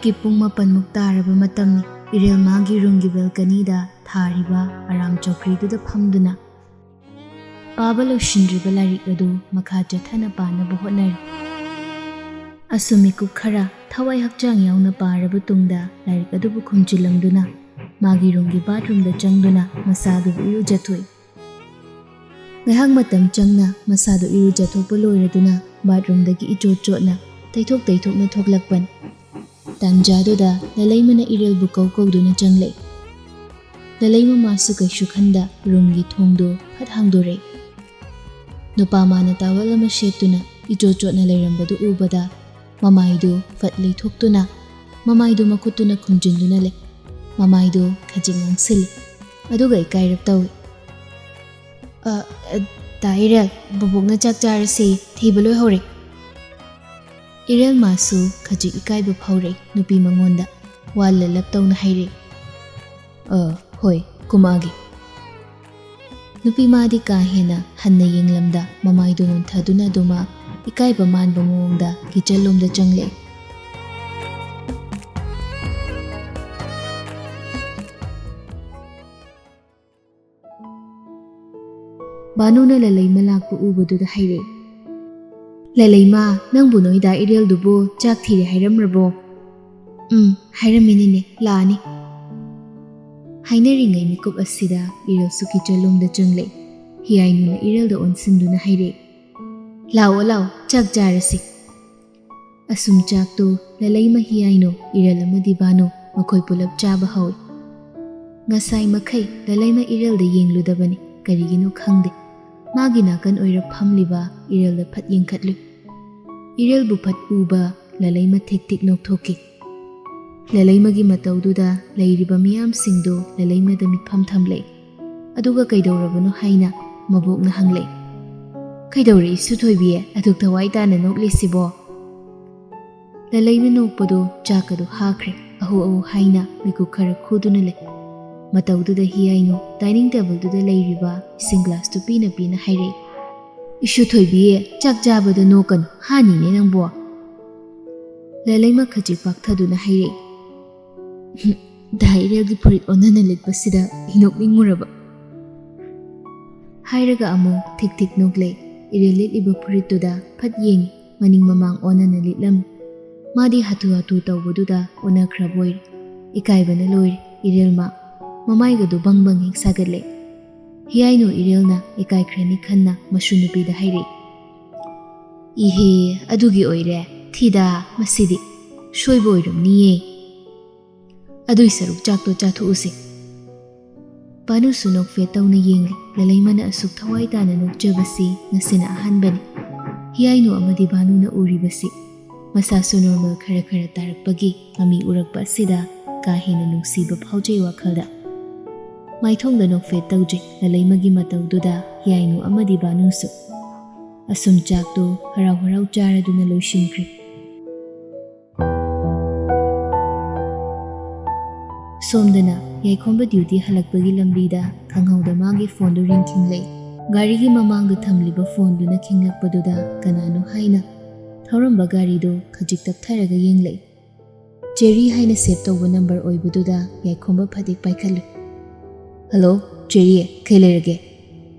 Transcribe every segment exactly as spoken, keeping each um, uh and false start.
ꯀꯤ ꯄꯨꯡ ꯃꯥꯄꯟꯃꯨꯛ ꯇꯥꯔꯕ ꯃꯇꯝꯅꯤ꯫ ꯏꯔꯦꯜ ꯃꯥꯒꯤ ꯔꯨꯝꯒꯤ ꯕꯦꯜꯀꯅꯤꯗ ꯊꯥꯔꯤꯕ ꯑꯔꯥꯝ ꯆꯧꯀ꯭ꯔꯤꯗꯨꯗ ꯐꯝꯗꯨꯅ ꯄꯥꯕ ꯂꯣꯏꯁꯤꯟꯗ꯭ꯔꯤꯕ ꯂꯥꯏꯔꯤꯛ ꯑꯗꯨ ꯃꯈꯥ ꯆꯠꯊꯅ ꯄꯥꯅꯕ ꯍꯣꯠꯅꯔꯤ꯫ ꯑꯁꯨꯝ ꯃꯤꯀꯨꯞ ꯈꯔ ꯊꯋꯥꯏ ꯍꯛꯆꯥꯡ ꯌꯥꯎꯅ ꯄꯥꯔꯕ ꯇꯨꯡꯗ ꯂꯥꯏꯔꯤꯛ ꯑꯗꯨꯕꯨ ꯈꯨꯝꯖꯤꯜꯂꯝꯗꯨꯅ ꯃꯥꯒꯤ ꯔꯨꯝꯒꯤ ꯕꯥꯠꯔꯨꯝꯗ ꯆꯪꯗꯨꯅ ꯃꯁꯥꯗꯨꯕꯨ ꯏꯔꯨꯖꯊꯣꯛꯏ꯫ ꯉꯥꯏꯍꯥꯛ ꯃꯇꯝ ꯆꯪꯅ ꯃꯁꯥꯗꯨ ꯏꯔꯨꯖꯊꯣꯛꯄ ꯂꯣꯏꯔꯗꯨꯅ ꯕꯥꯠꯔꯨꯝꯗꯒꯤ ꯏꯆꯣꯠ ꯆꯣꯠꯅ ꯇꯩꯊꯣꯛ ꯇꯩꯊꯣꯛꯅ ꯊꯣꯛꯂꯛꯄꯅꯤ꯫ ꯇꯥꯟꯖꯥꯗꯨꯗ ꯂꯂꯩꯃꯅ ꯏꯔꯦꯜꯕꯨ ꯀꯧ ꯀꯧꯗꯨꯅ ꯆꯪꯂꯛꯏ꯫ ꯂꯂꯩꯃ ꯃꯥꯁꯨ ꯀꯩꯁꯨ ꯈꯟꯗ ꯔꯨꯝꯒꯤ ꯊꯣꯡꯗꯨ ꯐꯠ ꯍꯥꯡꯗꯣꯔꯛꯏ꯫ ꯅꯨꯄꯥ ꯃꯥꯅ ꯇꯥꯋꯦꯜ ꯑꯃ ꯁꯦꯠꯇꯨꯅ ꯏꯆꯣꯠ ꯆꯣꯠꯅ ꯂꯩꯔꯝꯕꯗꯨ ꯎꯕꯗ ꯃꯃꯥꯏꯗꯨ ꯐꯠ ꯂꯩꯊꯣꯛꯇꯨꯅ ꯃꯃꯥꯏꯗꯨ ꯃꯈꯨꯠꯇꯨꯅ ꯈꯨꯝꯖꯤꯟꯗꯨꯅ ꯂꯩ꯫ ꯃꯃꯥꯏꯗꯨ ꯈꯖꯤꯛ ꯉꯥꯡꯁꯤꯜꯂꯤ꯫ ꯑꯗꯨꯒ ꯏꯀꯥꯏꯔꯞ ꯇꯧꯏ꯫ "ꯑ, ꯑ, ꯇꯥ ꯏꯔꯦꯜ, ꯕꯣꯕꯣꯛꯅ ꯆꯥꯛ ꯆꯥꯔꯁꯤ ꯊꯤꯕ ꯂꯣꯏꯍꯧꯔꯦ꯫" ꯏꯔꯦꯜ ꯃꯥꯁꯨ ꯈꯖꯤꯛ ꯏꯀꯥꯏꯕ ꯐꯥꯎꯔꯛꯏ ꯅꯨꯄꯤ ꯃꯉꯣꯟꯗ꯫ ꯋꯥ ꯂꯜꯂꯞ ꯇꯧꯅ ꯍꯥꯏꯔꯛꯏ꯫ "ꯑ, ꯍꯣꯏ, ꯀꯨꯝꯃꯛꯑꯒꯦ꯫" ꯅꯨꯄꯤ ꯃꯥꯗꯤ ꯀꯥ ꯍꯦꯟꯅ ꯍꯟꯅ ꯌꯦꯡꯂꯝꯗ ꯃꯃꯥꯏꯗꯨ ꯅꯣꯟꯊꯗꯨꯅ ꯑꯗꯨꯃꯛ ꯏꯀꯥꯏꯕ ꯃꯥꯟꯕ ꯃꯑꯣꯡꯗ ꯀꯤꯆꯟꯂꯣꯝꯗ ꯆꯪꯂꯛꯏ꯫ ꯕꯥꯅꯨꯅ ꯂꯂꯩꯃ ꯂꯥꯛꯄ ꯎꯕꯗꯨꯗ ꯍꯥꯏꯔꯛꯏ, "ꯂꯂꯩꯃ, ꯅꯪꯕꯨ ꯅꯣꯏꯗ ꯏꯔꯦꯜꯗꯨꯕꯨ ꯆꯥꯛ ꯊꯤꯔꯦ ꯍꯥꯏꯔꯝ꯭ꯔꯕꯣ?" "ꯎꯝ, ꯍꯥꯏꯔꯝꯃꯤꯅꯤꯅꯦ, ꯂꯥꯛꯑꯅꯤ꯫" ꯍꯥꯏꯅꯔꯤꯉꯩ ꯃꯤꯀꯨꯞ ꯑꯁꯤꯗ ꯏꯔꯦꯜꯁꯨ ꯀꯤꯆꯟꯂꯣꯝꯗ ꯆꯪꯂꯛꯏ꯫ ꯍꯤꯌꯥꯏꯅꯨꯅ ꯏꯔꯦꯜꯗ ꯑꯣꯟꯁꯤꯟꯗꯨꯅ ꯍꯥꯏꯔꯛꯏ, "ꯂꯥꯛꯑꯣ, ꯂꯥꯛꯑꯣ, ꯆꯥꯛ ꯆꯥꯔꯁꯤ꯫" ꯑꯁꯨꯝ ꯆꯥꯛꯇꯨ ꯂꯂꯩꯃ, ꯍꯤꯌꯥꯏꯅꯨ, ꯏꯔꯦꯜ ꯑꯃꯗꯤ ꯕꯥꯅꯨ ꯃꯈꯣꯏ ꯄꯨꯂꯞ ꯆꯥꯕ ꯍꯧꯏ꯫ ꯉꯁꯥꯏ ꯃꯈꯩ ꯂꯂꯩꯃ ꯏꯔꯦꯜꯗ ꯌꯦꯡꯂꯨꯗꯕꯅꯤ, ꯀꯔꯤꯒꯤꯅꯣ ꯈꯪꯗꯦ꯫ ꯃꯥꯒꯤ ꯅꯥꯀꯟ ꯑꯣꯏꯔꯞ ꯐꯝꯂꯤꯕ ꯏꯔꯦꯜꯗ ꯐꯠ ꯌꯦꯡꯈꯠꯂꯨꯏ꯫ ꯏꯔꯦꯜꯕꯨ ꯐꯠ ꯎꯕ ꯂꯂꯩꯃ ꯊꯤꯛ ꯊꯤꯛ ꯅꯣꯛꯊꯣꯛꯈꯤ꯫ ꯂꯂꯩꯃꯒꯤ ꯃꯇꯧꯗꯨꯗ ꯂꯩꯔꯤꯕ ꯃꯤꯌꯥꯝꯁꯤꯡꯗꯨ ꯂꯂꯩꯃꯗ ꯃꯤꯠꯐꯝ ꯊꯝꯂꯛꯏ꯫ ꯑꯗꯨꯒ ꯀꯩꯗꯧꯔꯕꯅꯣ ꯍꯥꯏꯅ ꯃꯕꯣꯛꯅ ꯍꯪꯂꯛꯏ꯫ "ꯀꯩꯗꯧꯔꯦ ꯏꯁꯨ ꯊꯣꯏꯕꯤ, ꯑꯗꯨꯛ ꯊꯋꯥꯏ ꯇꯥꯅ ꯅꯣꯛꯂꯤꯁꯤꯕꯣ?" ꯂꯂꯩꯃ ꯅꯣꯛꯄꯗꯨ ꯆꯥꯛꯀꯗꯨ ꯍꯥꯈ꯭ꯔꯦ꯫ ꯑꯍꯨ ꯑꯍꯨ ꯍꯥꯏꯅ ꯃꯤꯀꯨꯞ ꯈꯔ ꯈꯨꯗꯨꯅ ꯂꯩ꯫ ꯃꯇꯧꯗꯨꯗ ꯍꯤꯌꯥꯏꯅꯨ ꯗꯥꯏꯅꯤꯡ ꯇꯦꯕꯜꯗꯨꯗ ꯂꯩꯔꯤꯕ ꯏꯁꯤꯡ ꯒ꯭ꯂꯥꯁꯇꯨ ꯄꯤꯅ ꯄꯤꯅ ꯍꯥꯏꯔꯛꯏ, "ꯏꯁꯨ ꯊꯣꯏꯕꯤ, ꯆꯥꯛ ꯆꯥꯕꯗ ꯅꯣꯛꯀꯅꯨ, ꯍꯥꯅꯤꯅꯦ ꯅꯪꯕꯣ꯫" ꯂꯂꯩꯃ ꯈꯖꯤꯛ ꯄꯥꯛꯊꯗꯨꯅ ꯍꯥꯏꯔꯛꯏ꯫ "ꯗꯥ ꯏꯔꯦꯜꯒꯤ ꯐꯨꯔꯤꯠ ꯑꯣꯟꯅꯅ ꯂꯤꯠꯄꯁꯤꯗ ꯑꯩ ꯅꯣꯛꯅꯤꯡꯉꯨꯔꯕ"꯫ ꯍꯥꯏꯔꯒ ꯑꯃꯨꯛ ꯊꯤꯛ ꯊꯤꯛ ꯅꯣꯛꯂꯦ꯫ ꯏꯔꯦꯜ ꯂꯤꯠꯂꯤꯕ ꯐꯨꯔꯤꯠꯇꯨꯗ ꯐꯠ ꯌꯦꯡꯉꯤ, ꯃꯅꯤꯡ ꯃꯃꯥꯡ ꯑꯣꯟꯅꯅ ꯂꯤꯠꯂꯝꯃꯤ꯫ ꯃꯥꯗꯤ ꯍꯥꯊꯨ ꯍꯥꯊꯨ ꯇꯧꯕꯗꯨꯗ ꯑꯣꯟꯅꯈ꯭ꯔꯕꯣꯏꯔꯦ꯫ ꯏꯀꯥꯏꯕꯅ ꯂꯣꯏꯔꯦ ꯏꯔꯦꯜ ꯃꯥ꯫ ꯃꯃꯥꯏꯒꯗꯨ ꯕꯪ ꯕꯪ ꯍꯦꯛ ꯁꯥꯒꯠꯂꯦ꯫ ꯍꯤꯌꯥꯏꯅꯨ ꯏꯔꯦꯜꯅ ꯏꯀꯥꯏꯈ꯭ꯔꯅꯤ ꯈꯟꯅ ꯃꯁꯨ ꯅꯨꯄꯤꯗ ꯍꯥꯏꯔꯛꯏ꯫ "ꯏꯍꯦ, ꯑꯗꯨꯒꯤ ꯑꯣꯏꯔꯦ꯫ ꯊꯤꯗ ꯃꯁꯤꯗꯤ꯫ ꯁꯣꯏꯕ ꯑꯣꯏꯔꯝꯅꯤꯌꯦ꯫ ꯑꯗꯨꯏ ꯁꯔꯨꯛ ꯆꯥꯛꯇꯣ ꯆꯥꯊꯣꯛꯎꯁꯦ"꯫ ꯄꯥꯅꯨꯁꯨ ꯅꯣꯛꯐꯦꯠ ꯇꯧꯅ ꯌꯦꯡꯂꯤ꯫ ꯂꯂꯩꯃꯅ ꯑꯁꯨꯛ ꯊꯋꯥꯏ ꯇꯥꯅ ꯅꯣꯛꯆꯕꯁꯤ ꯉꯁꯤꯅ ꯑꯍꯥꯟꯕꯅꯤ꯫ ꯍꯤꯌꯥꯏꯅꯨ ꯑꯃꯗꯤ ꯕꯥꯅꯨꯅ ꯎꯔꯤꯕꯁꯤ꯫ ꯃꯁꯥꯁꯨ ꯅꯣꯔꯃꯦꯜ ꯈꯔ ꯈꯔ ꯇꯥꯔꯛꯄꯒꯤ ꯃꯃꯤ ꯎꯔꯛꯄ ꯑꯁꯤꯗ ꯀꯥ ꯍꯦꯟꯅ ꯅꯨꯡꯁꯤꯕ ꯐꯥꯎꯖꯩ ꯋꯥꯈꯜꯗ꯫ ꯃꯥꯏꯊꯣꯡꯗ ꯅꯣꯛꯐꯦꯠ ꯇꯧꯗ꯭ꯔꯤ ꯂꯂꯩꯃꯒꯤ ꯃꯇꯧꯗꯨꯗ ꯍꯤꯌꯥꯏꯅꯨ ꯑꯃꯗꯤ ꯕꯥꯅꯨꯁꯨ꯫ ꯑꯁꯨꯝ ꯆꯥꯛꯇꯨ ꯍꯔꯥꯎ ꯍꯔꯥꯎ ꯆꯥꯔꯗꯨꯅ ꯂꯣꯏꯁꯤꯟꯈ꯭ꯔꯦ꯫ ꯁꯣꯝꯗꯅ ꯌꯥꯏꯈꯣꯝꯕ ꯗ꯭ꯌꯨꯇꯤ ꯍꯜꯂꯛꯄꯒꯤ ꯂꯝꯕꯤꯗ ꯈꯪꯍꯧꯗ ꯃꯥꯒꯤ ꯐꯣꯟꯗꯨ ꯔꯤꯡ ꯈꯤꯡꯂꯛꯏ꯫ ꯒꯥꯔꯤꯒꯤ ꯃꯃꯥꯡꯗ ꯊꯝꯂꯤꯕ ꯐꯣꯟꯗꯨꯅ ꯈꯤꯡꯂꯛꯄꯗꯨꯗ ꯀꯅꯥꯅꯣ ꯍꯥꯏꯅ ꯊꯧꯔꯝꯕ ꯒꯥꯔꯤꯗꯨ ꯈꯖꯤꯛ ꯇꯞꯊꯔꯒ ꯌꯦꯡꯂꯛꯏ꯫ ꯆꯦꯔꯤ ꯍꯥꯏꯅ ꯁꯦꯚ ꯇꯧꯕ ꯅꯝꯕꯔ ꯑꯣꯏꯕꯗꯨꯗ ꯌꯥꯏꯈꯣꯝꯕ ꯐꯠ ꯍꯦꯛ ꯄꯥꯏꯈꯠꯂꯨꯏ꯫ "ꯍꯜꯂꯣ, ꯆꯦꯔꯤ, ꯀꯩ ꯂꯩꯔꯒꯦ?"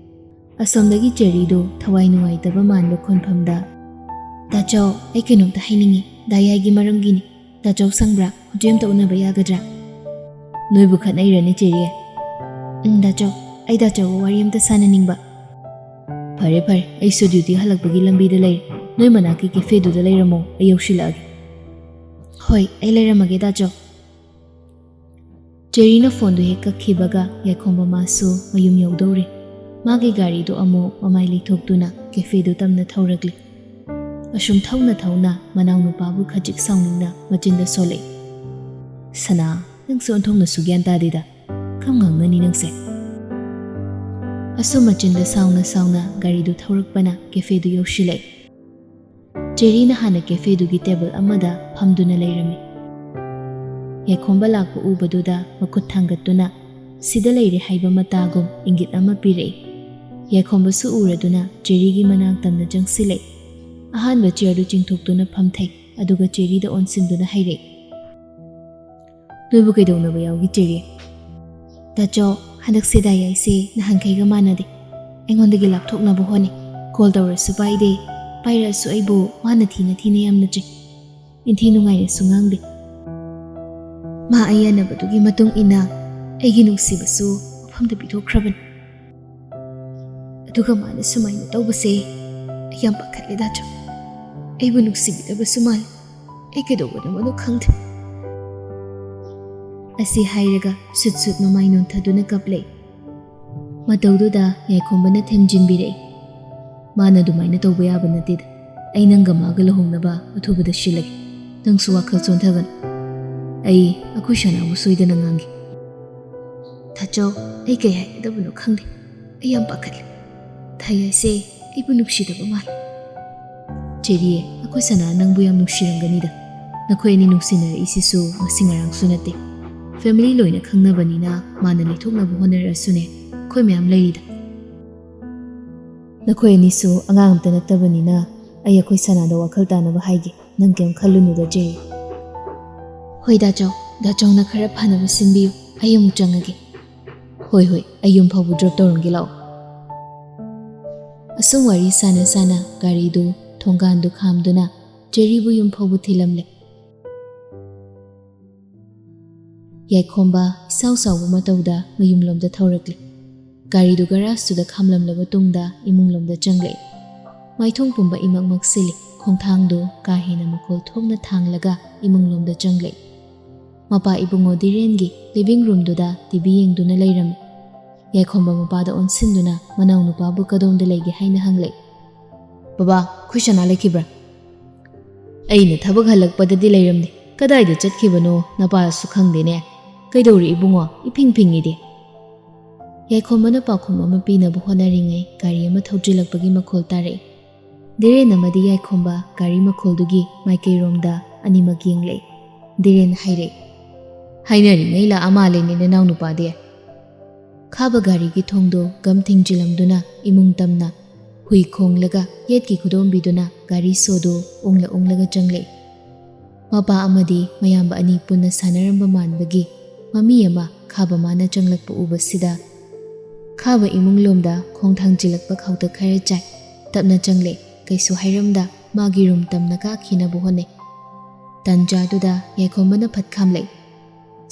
ꯑꯁꯣꯝꯗꯒꯤ ꯆꯦꯔꯤꯗꯨ ꯊꯋꯥꯏ ꯅꯨꯡꯉꯥꯏꯇꯕ ꯃꯥꯟꯕ ꯈꯣꯟꯐꯝꯗ, "ꯗꯥꯆꯧ, ꯑꯩ ꯀꯩꯅꯣꯝꯇ ꯍꯥꯏꯅꯤꯡꯉꯤ꯫ ꯗꯥ ꯌꯥꯏꯒꯤ ꯃꯔꯝꯒꯤꯅꯤ꯫ ꯗꯥꯆꯧ ꯁꯪꯕ꯭ꯔꯥ? ꯍꯧꯖꯤꯛ ꯑꯝꯇ ꯎꯅꯕ ꯌꯥꯒꯗ꯭ꯔꯥ?" "ꯅꯣꯏꯕꯨ ꯈꯠꯅꯩꯔꯅꯦ ꯆꯦꯔꯤ?" "ꯎꯝ, ꯗꯥꯆꯧ, ꯑꯩ ꯗꯥꯆꯧꯒ ꯋꯥꯔꯤ ꯑꯝꯇ ꯁꯥꯟꯅꯅꯤꯡꯕ"꯫ "ꯐꯔꯦ ꯐꯔꯦ, ꯑꯩꯁꯨ ꯗ꯭ꯌꯨꯇꯤ ꯍꯜꯂꯛꯄꯒꯤ ꯂꯝꯕꯤꯗ ꯂꯩꯔꯦ꯫ ꯅꯣꯏ ꯃꯅꯥꯛꯀꯤ ꯀꯦꯐꯦꯗꯨꯗ ꯂꯩꯔꯝꯃꯣ, ꯑꯩ ꯌꯧꯁꯤꯜꯂꯛꯑꯒꯦ"꯫ "ꯍꯣꯏ, ꯑꯩ ꯂꯩꯔꯝꯃꯒꯦ ꯗꯥꯆꯧ"꯫ ꯆꯦꯔꯤꯅ ꯐꯣꯟꯗꯨ ꯍꯦꯛ ꯀꯛꯈꯤꯕꯒ ꯌꯥꯏꯈꯣꯝꯕ ꯃꯥꯁꯨ ꯃꯌꯨꯝ ꯌꯧꯗꯧꯔꯦ꯫ ꯃꯥꯒꯤ ꯒꯥꯔꯤꯗꯨ ꯑꯃꯨꯛ ꯃꯃꯥꯏ ꯂꯩꯊꯣꯛꯇꯨꯅ ꯀꯦꯐꯦꯗꯨ ꯇꯝꯅ ꯊꯧꯔꯛꯂꯤ꯫ ꯑꯁꯨꯝ ꯊꯧꯅ ꯊꯧꯅ ꯃꯅꯥꯎꯅꯨꯄꯥꯕꯨ ꯈꯖꯤꯛ ꯁꯥꯎꯅꯤꯡꯅ ꯃꯆꯤꯟꯗ ꯁꯣꯜꯂꯛꯏ꯫ "ꯁꯅꯥ, ꯅꯪꯁꯨ ꯑꯣꯟꯊꯣꯛꯅꯁꯨ ꯒ꯭ꯌꯥꯟ ꯇꯥꯗꯦꯗ꯫ ꯀꯔꯝ ꯉꯥꯡꯅꯅꯤ ꯅꯪꯁꯦ?" ꯑꯁꯨꯝ ꯃꯆꯤꯟꯗ ꯁꯥꯎꯅ ꯁꯥꯎꯅ ꯒꯥꯔꯤꯗꯨ ꯊꯧꯔꯛꯄꯅ ꯀꯦꯐꯦꯗꯨ ꯌꯧꯁꯤꯜꯂꯛꯏ꯫ ꯆꯦꯔꯤꯅ ꯍꯥꯟꯅ ꯀꯦꯐꯦꯗꯨꯒꯤ ꯇꯦꯕꯜ ꯑꯃꯗ ꯐꯝꯗꯨꯅ ꯂꯩꯔꯝꯃꯤ꯫ ꯌꯥꯏꯈꯣꯝꯕ ꯂꯥꯛꯄ ꯎꯕꯗꯨꯗ ꯃꯈꯨꯠ ꯊꯥꯡꯒꯠꯇꯨꯅ ꯁꯤꯗ ꯂꯩꯔꯦ ꯍꯥꯏꯕ ꯃꯇꯥꯒꯨꯝ ꯏꯪꯒꯤꯠ ꯑꯃ ꯄꯤꯔꯛꯏ꯫ ꯌꯥꯏꯈꯣꯝꯕꯁꯨ ꯎꯔꯗꯨꯅ ꯆꯦꯔꯤꯒꯤ ꯃꯅꯥꯛ ꯇꯝꯅ ꯆꯪꯁꯤꯜꯂꯛꯏ꯫ ꯑꯍꯥꯟꯕ ꯆꯤꯌꯔꯗꯨ ꯆꯤꯡꯊꯣꯛꯇꯨꯅ ꯐꯝꯊꯩ꯫ ꯑꯗꯨꯒ ꯆꯦꯔꯤꯗ ꯑꯣꯟꯁꯤꯟꯗꯨꯅ ꯍꯥꯏꯔꯛꯏ, "ꯅꯣꯏꯕꯨ ꯀꯩꯗꯧꯅꯕ ꯌꯥꯎꯒꯦ, ꯆꯦꯔꯤ?" "ꯇꯥꯆꯧ, ꯍꯟꯗꯛꯁꯦ ꯗꯥ ꯌꯥꯏꯁꯦ ꯅꯍꯥꯟꯈꯩꯒ ꯃꯥꯟꯅꯗꯦ꯫ ꯑꯩꯉꯣꯟꯗꯒꯤ ꯂꯥꯞꯊꯣꯛꯅꯕ ꯍꯣꯠꯅꯩ꯫ ꯀꯣꯜ ꯇꯧꯔꯁꯨ ꯄꯥꯏꯗꯦ, ꯄꯥꯏꯔꯛꯑꯁꯨ ꯑꯩꯕꯨ ꯃꯥꯅ ꯊꯤꯅ ꯊꯤꯅ ꯌꯥꯝꯅ ꯆꯩ꯫ ꯏꯟꯊꯤ ꯅꯨꯡꯉꯥꯏꯅꯁꯨ ꯉꯥꯡꯗꯦ꯫ ꯃꯥ ꯑꯩ ꯌꯥꯅꯕꯗꯨꯒꯤ ꯃꯇꯨꯡ ꯏꯟꯅ ꯑꯩꯒꯤ ꯅꯨꯡꯁꯤꯕꯁꯨ ꯃꯐꯝꯗ ꯄꯤꯊꯣꯛꯈ꯭ꯔꯕꯅꯤ꯫ ꯑꯗꯨꯒ ꯃꯥꯅ ꯁꯨꯃꯥꯏꯅ ꯇꯧꯕꯁꯦ ꯑꯩ ꯌꯥꯝ ꯄꯥꯈꯠꯂꯦ, ꯗꯥꯆꯧ꯫ ꯑꯩꯕꯨ ꯅꯨꯡꯁꯤꯕꯤꯗꯕꯁꯨ ꯃꯥꯜꯂꯦ꯫ ꯑꯩ ꯀꯩꯗꯧꯕꯅꯣ ꯈꯪꯗꯦ꯫" ꯑꯁꯤ ꯍꯥꯏꯔꯒ ꯁꯨꯠ ꯁꯨꯠ ꯃꯃꯥꯏ ꯅꯣꯟꯊꯗꯨꯅ ꯀꯞꯂꯦ꯫ ꯃꯇꯧꯗꯨꯗ ꯌꯥꯏꯈꯣꯝꯕꯅ ꯊꯦꯝꯖꯤꯟꯕꯤꯔꯛꯏ, "ꯃꯥꯅ ꯑꯗꯨꯃꯥꯏꯅ ꯇꯧꯕ ꯌꯥꯕ ꯅꯠꯇꯦꯗ꯫ ꯑꯩ ꯅꯪꯒ ꯃꯥꯒ ꯂꯨꯍꯣꯡꯅꯕ ꯑꯊꯨꯕꯗ ꯁꯤꯜꯂꯒꯦ꯫ ꯅꯪꯁꯨ ꯋꯥꯈꯜ ꯁꯣꯟꯊꯒꯅꯨ꯫ ꯑꯩ ꯑꯩꯈꯣꯏ ꯁꯅꯥꯕꯨ ꯁꯣꯏꯗꯅ ꯉꯥꯡꯒꯦ꯫" "ꯇꯥꯆꯧ, ꯑꯩ ꯀꯩ ꯍꯥꯏꯒꯗꯕꯅꯣ ꯈꯪꯗꯦ꯫ ꯑꯩ ꯌꯥꯝ ꯄꯥꯈꯠꯂꯦ꯫ ꯗꯥ ꯌꯥꯏꯁꯦ ꯑꯩꯕꯨ ꯅꯨꯡꯁꯤꯗꯕ ꯃꯥꯜꯂꯦ꯫" "ꯆꯦꯔꯤ, ꯑꯩꯈꯣꯏ ꯁꯅꯥ ꯅꯪꯕꯨ ꯌꯥꯝ ꯅꯨꯡꯁꯤꯔꯝꯒꯅꯤꯗ꯫ ꯅꯈꯣꯏ ꯑꯅꯤ ꯅꯨꯡꯁꯤꯅꯔꯛꯏꯁꯤꯁꯨ ꯉꯁꯤ ꯉꯔꯥꯡꯁꯨ ꯅꯠꯇꯦ꯫ ꯐꯦꯃꯤꯂꯤ ꯂꯣꯏꯅ ꯈꯪꯅꯕꯅꯤꯅ ꯃꯥꯅ ꯂꯩꯊꯣꯛꯅꯕ ꯍꯣꯠꯅꯔꯛꯑꯁꯨꯅꯦ, ꯑꯩꯈꯣꯏ ꯃꯌꯥꯝ ꯂꯩꯔꯤꯗ꯫ ꯅꯈꯣꯏ ꯑꯅꯤꯁꯨ ꯑꯉꯥꯡ ꯑꯝꯇ ꯅꯠꯇꯕꯅꯤꯅ ꯑꯩ ꯑꯩꯈꯣꯏ ꯁꯅꯥꯗ ꯋꯥꯈꯜ ꯇꯥꯅꯕ ꯍꯥꯏꯒꯦ꯫ ꯅꯪ ꯀꯩꯝ ꯈꯜꯂꯨꯅꯨꯗ, ꯆꯦꯔꯤ꯫" "ꯍꯣꯏ ꯗꯥꯆꯧ, ꯗꯥꯆꯧꯅ ꯈꯔ ꯐꯅꯕ ꯁꯤꯟꯕꯤꯌꯨ꯫ ꯑꯩ ꯑꯃꯨꯛ ꯆꯪꯉꯒꯦ꯫" "ꯍꯣꯏ, ꯍꯣꯏ, ꯑꯩ ꯌꯨꯝ ꯐꯥꯎꯕ ꯗ꯭ꯔꯣꯞ ꯇꯧꯔꯝꯒꯦ, ꯂꯥꯛꯑꯣ꯫" ꯑꯁꯨꯝ ꯋꯥꯔꯤ ꯁꯥꯟꯅ ꯁꯥꯟꯅ ꯒꯥꯔꯤꯗꯨ ꯊꯣꯡꯒꯥꯟꯗꯨ ꯈꯥꯝꯗꯨꯅ ꯆꯦꯔꯤꯕꯨ ꯌꯨꯝ ꯐꯥꯎꯕ ꯊꯤꯜꯂꯝꯂꯦ꯫ ꯌꯥꯏꯈꯣꯝꯕ ꯏꯁꯥꯎ ꯁꯥꯎꯕ ꯃꯇꯧꯗ ꯃꯌꯨꯝꯂꯣꯝꯗ ꯊꯧꯔꯛꯂꯦ꯫ ꯒꯥꯔꯤꯗꯨ ꯒꯔꯥꯖꯇꯨꯗ ꯈꯥꯝꯂꯝꯂꯕ ꯇꯨꯡꯗ ꯏꯃꯨꯡꯂꯣꯝꯗ ꯆꯪꯂꯛꯏ꯫ ꯃꯥꯏꯊꯣꯡ ꯄꯨꯝꯕ ꯏꯃꯛ ꯃꯛꯁꯤꯜꯂꯤ꯫ ꯈꯣꯡꯊꯥꯡꯗꯨ ꯀꯥ ꯍꯦꯟꯅ ꯃꯈꯣꯜ ꯊꯣꯛꯅ ꯊꯥꯡꯂꯒ ꯏꯃꯨꯡꯂꯣꯝꯗ ꯆꯪꯂꯛꯏ꯫ ꯃꯄꯥ ꯏꯕꯨꯡꯉꯣ ꯙꯤꯔꯦꯟꯒꯤ ꯂꯤꯚꯤꯡ ꯔꯨꯝꯗꯨꯗ ꯇꯤ ꯚꯤ ꯌꯦꯡꯗꯨꯅ ꯂꯩꯔꯝꯃꯤ꯫ ꯌꯥꯏꯈꯣꯝꯕ ꯃꯄꯥꯗ ꯑꯣꯟꯁꯤꯟꯗꯨꯅ ꯃꯅꯥꯎꯅꯨꯄꯥꯕꯨ ꯀꯗꯣꯝꯗ ꯂꯩꯒꯦ ꯍꯥꯏꯅ ꯍꯪꯂꯛꯏ꯫ "ꯕꯕꯥ, ꯑꯩꯈꯣꯏ ꯁꯅꯥ ꯂꯩꯈꯤꯕ꯭ꯔꯥ?" "ꯑꯩꯅ ꯊꯕꯛ ꯍꯜꯂꯛꯄꯗꯗꯤ ꯂꯩꯔꯝꯗꯦ꯫ ꯀꯗꯥꯏꯗ ꯆꯠꯈꯤꯕꯅꯣ ꯅꯄꯥꯁꯨ ꯈꯪꯗꯦꯅꯦ꯫ ꯀꯩꯗꯧꯔꯤ ꯏꯕꯨꯡꯉꯣ? ꯏꯐꯤꯡ ꯐꯤꯡꯉꯤꯗꯤ꯫" ꯌꯥꯏꯈꯣꯝꯕꯅ ꯄꯥꯎꯈꯨꯝ ꯑꯃ ꯄꯤꯅꯕ ꯍꯣꯠꯅꯔꯤꯉꯩ ꯒꯥꯔꯤ ꯑꯃ ꯊꯧꯖꯤꯜꯂꯛꯄꯒꯤ ꯃꯈꯣꯜ ꯇꯥꯔꯛꯏ꯫ ꯙꯤꯔꯦꯟ ꯑꯃꯗꯤ ꯌꯥꯏꯈꯣꯝꯕ ꯒꯥꯔꯤ ꯃꯈꯣꯜꯗꯨꯒꯤ ꯃꯥꯏꯀꯩꯔꯣꯝꯗ ꯑꯅꯤꯃꯛ ꯌꯦꯡꯂꯛꯏ꯫ ꯙꯤꯔꯦꯟ ꯍꯥꯏꯔꯛꯏ, "ꯍꯥꯏꯅꯔꯤꯉꯩ ꯂꯥꯛꯑ ꯃꯥꯜꯂꯦꯅꯦ ꯅꯅꯥꯎ ꯅꯨꯄꯥꯗꯤ꯫" ꯈꯥꯕ ꯒꯥꯔꯤꯒꯤ ꯊꯣꯡꯗꯣ ꯒꯝ ꯊꯤꯡꯖꯤꯜꯂꯝꯗꯨꯅ ꯏꯃꯨꯡ ꯇꯝꯅ ꯍꯨꯏ ꯈꯣꯡꯂꯒ ꯌꯦꯠꯀꯤ ꯈꯨꯗꯣꯝꯕꯤꯗꯨꯅ ꯒꯥꯔꯤ ꯁꯣꯗꯨ ꯎꯪꯂ ꯎꯪꯂꯒ ꯆꯪꯂꯛꯏ꯫ ꯃꯄꯥ ꯑꯃꯗꯤ ꯃꯌꯥꯝꯕ ꯑꯅꯤ ꯄꯨꯟꯅ ꯁꯥꯟꯅꯔꯝꯕ ꯃꯥꯟꯕꯒꯤ ꯃꯃꯤ ꯑꯃ ꯈꯥꯕ ꯃꯥꯅ ꯆꯪꯂꯛꯄ ꯎꯕꯁꯤꯗ, ꯈꯥꯕ ꯏꯃꯨꯡ ꯂꯣꯝꯗ ꯈꯣꯡ ꯊꯥꯡꯖꯤꯜꯂꯛꯄ ꯈꯥꯎꯇ ꯈꯔ ꯆꯥꯏ꯫ ꯇꯞꯅ ꯆꯪꯂꯦ, ꯀꯩꯁꯨ ꯍꯥꯏꯔꯝꯗ ꯃꯥꯒꯤ ꯔꯨꯝ ꯇꯝꯅ ꯀꯥꯈꯤꯅꯕ ꯍꯣꯠꯅꯩ꯫ ꯇꯟꯖꯥꯗꯨꯗ ꯌꯥꯏꯈꯣꯝꯕꯅ ꯐꯠ ꯈꯥꯝꯂꯛꯏ꯫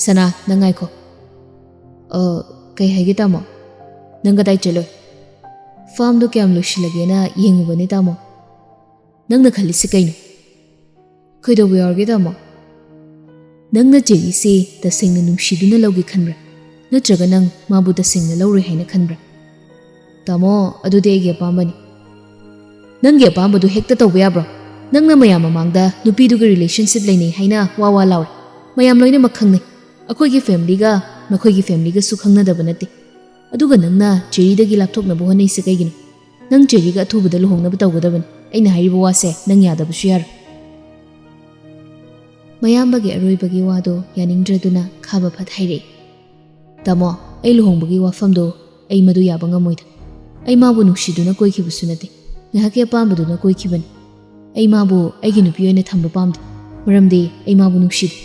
"ꯁꯅꯥ, ꯅꯪ ꯉꯥꯏꯈꯣ꯫" "ꯑ, ꯀꯩ ꯍꯥꯏꯒꯦ ꯇꯥꯃꯣ?" "ꯅꯪ ꯀꯗꯥꯏ ꯆꯠꯂꯨꯏ?" "ꯐꯥꯝꯗꯣ ꯀꯌꯥꯝ ꯂꯣꯏꯁꯤꯜꯂꯒꯦꯅ ꯌꯦꯡꯉꯨꯕꯅꯦ ꯇꯥꯃꯣ꯫" "ꯅꯪꯅ ꯈꯜꯂꯤꯁꯤ ꯀꯩꯅꯣ?" "ꯀꯩꯗꯧꯕ ꯌꯥꯎꯔꯒꯦ ꯇꯥꯃꯣ?" "ꯅꯪꯅ ꯆꯦꯔꯤꯁꯦ ꯇꯁꯦꯡꯅ ꯅꯨꯡꯁꯤꯗꯨꯅ ꯂꯧꯒꯦ ꯈꯟꯕ꯭ꯔꯥ? ꯅꯠꯇ꯭ꯔꯒ ꯅꯪ ꯃꯥꯕꯨ ꯇꯁꯦꯡꯅ ꯂꯧꯔꯣꯏ ꯍꯥꯏꯅ ꯈꯟꯕ꯭ꯔꯥ?" "ꯇꯥꯃꯣ, ꯑꯗꯨꯗꯤ ꯑꯩꯒꯤ ꯑꯄꯥꯝꯕꯅꯤ꯫" "ꯅꯪꯒꯤ ꯑꯄꯥꯝꯕꯗꯨ ꯍꯦꯛꯇ ꯇꯧꯕ ꯌꯥꯕ꯭ꯔꯣ? ꯅꯪꯅ ꯃꯌꯥꯝ ꯃꯃꯥꯡꯗ ꯅꯨꯄꯤꯗꯨꯒ relationship ꯂꯩꯅꯩ ꯍꯥꯏꯅ ꯋꯥ ꯋꯥ ꯂꯥꯎꯔꯦ꯫ ꯃꯌꯥꯝ ꯂꯣꯏꯅꯃꯛ ꯈꯪꯅꯩ꯫ ꯑꯩꯈꯣꯏꯒꯤ familyꯒ ꯅꯈꯣꯏꯒꯤ familyꯒꯁꯨ ꯈꯪꯅꯗꯕ ꯅꯠꯇꯦ꯫ ꯑꯗꯨꯒ ꯅꯪꯅ ꯆꯦꯔꯤꯗꯒꯤ ꯂꯥꯞꯊꯣꯛꯅꯕ ꯍꯣꯠꯅꯩꯁꯦ ꯀꯩꯒꯤꯅꯣ? ꯅꯪ ꯆꯦꯔꯤꯒ ꯑꯊꯨꯕꯗ ꯂꯨꯍꯣꯡꯅꯕ ꯇꯧꯒꯗꯕꯅꯤ꯫ ꯑꯩꯅ ꯍꯥꯏꯔꯤꯕ ꯋꯥꯁꯦ ꯅꯪ ꯌꯥꯗꯕꯁꯨ ꯌꯥꯔꯣꯏ꯫" ꯃꯌꯥꯝꯕꯒꯤ ꯑꯔꯣꯏꯕꯒꯤ ꯋꯥꯗꯣ ꯌꯥꯅꯤꯡꯗ꯭ꯔꯗꯨꯅ ꯈꯥꯕ ꯐꯠ ꯍꯥꯏꯔꯛꯏ꯫ "ꯇꯥꯃꯣ, ꯑꯩ ꯂꯨꯍꯣꯡꯕꯒꯤ ꯋꯥꯐꯝꯗꯣ ꯑꯩ ꯃꯗꯨ ꯌꯥꯕ ꯉꯝꯃꯣꯏꯗ꯫ ꯑꯩ ꯃꯥꯕꯨ ꯅꯨꯡꯁꯤꯗꯨꯅ ꯀꯣꯏꯈꯤꯕꯁꯨ ꯅꯠꯇꯦ꯫ ꯉꯥꯏꯍꯥꯛꯀꯤ ꯑꯄꯥꯝꯕꯗꯨꯅ ꯀꯣꯏꯈꯤꯕꯅꯤ꯫ ꯑꯩ ꯃꯥꯕꯨ ꯑꯩꯒꯤ ꯅꯨꯄꯤ ꯑꯣꯏꯅ ꯊꯝꯕ ꯄꯥꯝꯗꯦ, ꯃꯔꯝꯗꯤ ꯑꯩ ꯃꯥꯕꯨ ꯅꯨꯡꯁꯤꯗꯦ꯫"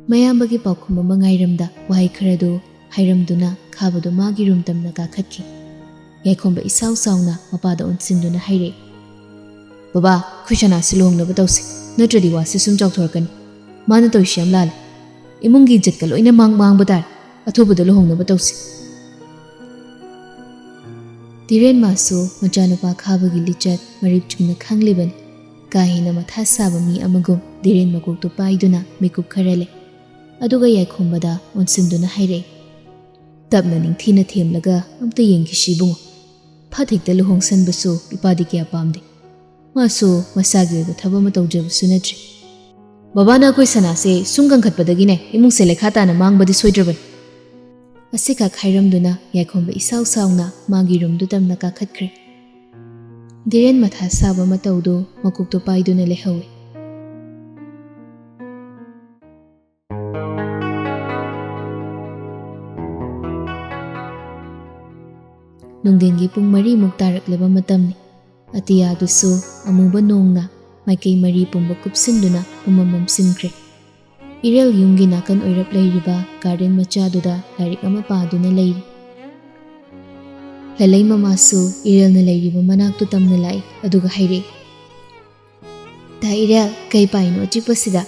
ꯃꯌꯥꯝꯕꯒꯤ ꯄꯥꯎꯈꯨꯝ ꯑꯃ ꯉꯥꯏꯔꯝꯗ ꯋꯥꯍꯩ ꯈꯔꯗꯨ ꯍꯥꯏꯔꯝꯗꯨꯅ ꯈꯥꯕꯗꯨ ꯃꯥꯒꯤ ꯔꯨꯝ ꯇꯝꯅ ꯀꯥꯈꯠꯈꯤ꯫ ꯌꯥꯏꯈꯣꯝꯕ ꯏꯁꯥꯎ ꯁꯥꯎꯅ ꯃꯄꯥꯗ ꯑꯣꯟꯁꯤꯟꯗꯨꯅ ꯍꯥꯏꯔꯛꯏ, "ꯕꯕꯥ, ꯑꯩꯈꯣꯏ ꯁꯅꯥꯁꯤ ꯂꯨꯍꯣꯡꯅꯕ ꯇꯧꯁꯤ, ꯅꯠꯇ꯭ꯔꯗꯤ ꯋꯥꯁꯤ ꯁꯨꯝ ꯆꯥꯎꯊꯣꯔꯛꯀꯅꯤ꯫ ꯃꯥꯅ ꯇꯧꯔꯤꯁꯤ ꯌꯥꯝ ꯂꯥꯜꯂꯦ꯫ ꯏꯃꯨꯡꯒꯤ ꯏꯖꯠꯀ ꯂꯣꯏꯅ ꯃꯥꯡ ꯃꯥꯡꯕ ꯇꯥꯔꯦ꯫ ꯑꯊꯨꯕꯗ ꯂꯨꯍꯣꯡꯅꯕ ꯇꯧꯁꯤ꯫" ꯙꯤꯔꯦꯟ ꯃꯥꯁꯨ ꯃꯆꯥꯅꯨꯄꯥ ꯈꯥꯕꯒꯤ ꯂꯤꯆꯠ ꯃꯔꯤꯛ ꯆꯨꯝꯅ ꯈꯪꯂꯤꯕꯅꯤ꯫ ꯀꯥ ꯍꯦꯟꯅ ꯃꯊꯥ ꯁꯥꯕ ꯃꯤ ꯑꯃꯒꯨꯝ ꯙꯤꯔꯦꯟ ꯃꯀꯣꯛꯇꯨ ꯄꯥꯏꯗꯨꯅ ꯃꯤꯀꯨꯞ ꯈꯔ ꯂꯩ꯫ ꯑꯗꯨꯒ ꯌꯥꯏꯈꯣꯝꯕꯗ ꯑꯣꯟꯁꯤꯟꯗꯨꯅ ꯍꯥꯏꯔꯛꯏ, "ꯇꯞꯅ ꯅꯤꯡꯊꯤꯅ ꯊꯦꯝꯂꯒ ꯑꯝꯇ ꯌꯦꯡꯈꯤꯁꯤ ꯏꯕꯨꯡꯉꯣ꯫ ꯐꯠ ꯍꯦꯛꯇ ꯂꯨꯍꯣꯡꯁꯟꯕꯁꯨ ꯏꯄꯥꯗꯤ ꯀꯌꯥ ꯄꯥꯝꯗꯦ꯫ ꯃꯥꯁꯨ ꯃꯁꯥꯒꯤ ꯑꯣꯏꯕ ꯊꯕꯛ ꯑꯃ ꯇꯧꯖꯕꯁꯨ ꯅꯠꯇ꯭ꯔꯤ꯫ ꯕꯕꯥꯅ ꯑꯩꯈꯣꯏ ꯁꯅꯥꯁꯦ ꯁꯨꯝ ꯀꯟꯈꯠꯄꯗꯒꯤꯅꯦ ꯏꯃꯨꯡꯁꯦ ꯂꯩꯈꯥ ꯇꯥꯅ ꯃꯥꯡꯕꯗꯤ ꯁꯣꯏꯗ꯭ꯔꯕꯅꯤ꯫" ꯑꯁꯤꯈꯛ ꯍꯥꯏꯔꯝꯗꯨꯅ ꯌꯥꯏꯈꯣꯝꯕ ꯏꯁꯥꯎ ꯁꯥꯎꯅ ꯃꯥꯒꯤ ꯔꯨꯝꯗꯨ ꯇꯝꯅ ꯀꯥꯈꯠꯈ꯭ꯔꯦ꯫ ꯙꯤꯔꯦꯟ ꯃꯊꯥ ꯁꯥꯕ ꯃꯇꯧꯗꯨ ꯃꯀꯣꯛꯇꯨ ꯄꯥꯏꯗꯨꯅ ꯂꯩꯍꯧꯏ꯫ ꯅꯨꯡꯊꯤꯟꯒꯤ ꯄꯨꯡ ꯃꯔꯤꯃꯨꯛ ꯇꯥꯔꯛꯂꯕ ꯃꯇꯝꯅꯤ꯫ ꯑꯇꯤꯌꯥꯗꯨꯁꯨ ꯑꯃꯨꯕ ꯅꯣꯡꯅ ꯃꯥꯏꯀꯩ ꯃꯔꯤ ꯄꯨꯝꯕ ꯀꯨꯞꯁꯤꯟꯗꯨꯅ ꯄꯨꯝꯃꯝ ꯃꯝꯁꯤꯟꯈ꯭ꯔꯦ꯫ ꯏꯔꯦꯜ ꯌꯨꯝꯒꯤ ꯅꯥꯀꯟ ꯑꯣꯏꯔꯞ ꯂꯩꯔꯤꯕ ꯒꯥꯔꯗꯦꯟ ꯃꯆꯥꯗꯨꯗ ꯂꯥꯏꯔꯤꯛ ꯑꯃ ꯄꯥꯗꯨꯅ ꯂꯩꯔꯤ꯫ ꯂꯂꯩ ꯃꯃꯥꯁꯨ ꯏꯔꯦꯜꯅ ꯂꯩꯔꯤꯕ ꯃꯅꯥꯛꯇꯨ ꯇꯝꯅ ꯂꯥꯛꯏ, ꯑꯗꯨꯒ ꯍꯥꯏꯔꯛꯏ, "ꯇꯥ ꯏꯔꯦꯜ, ꯀꯩ ꯄꯥꯏꯅꯣ ꯑꯆꯤꯛꯄꯁꯤꯗ?"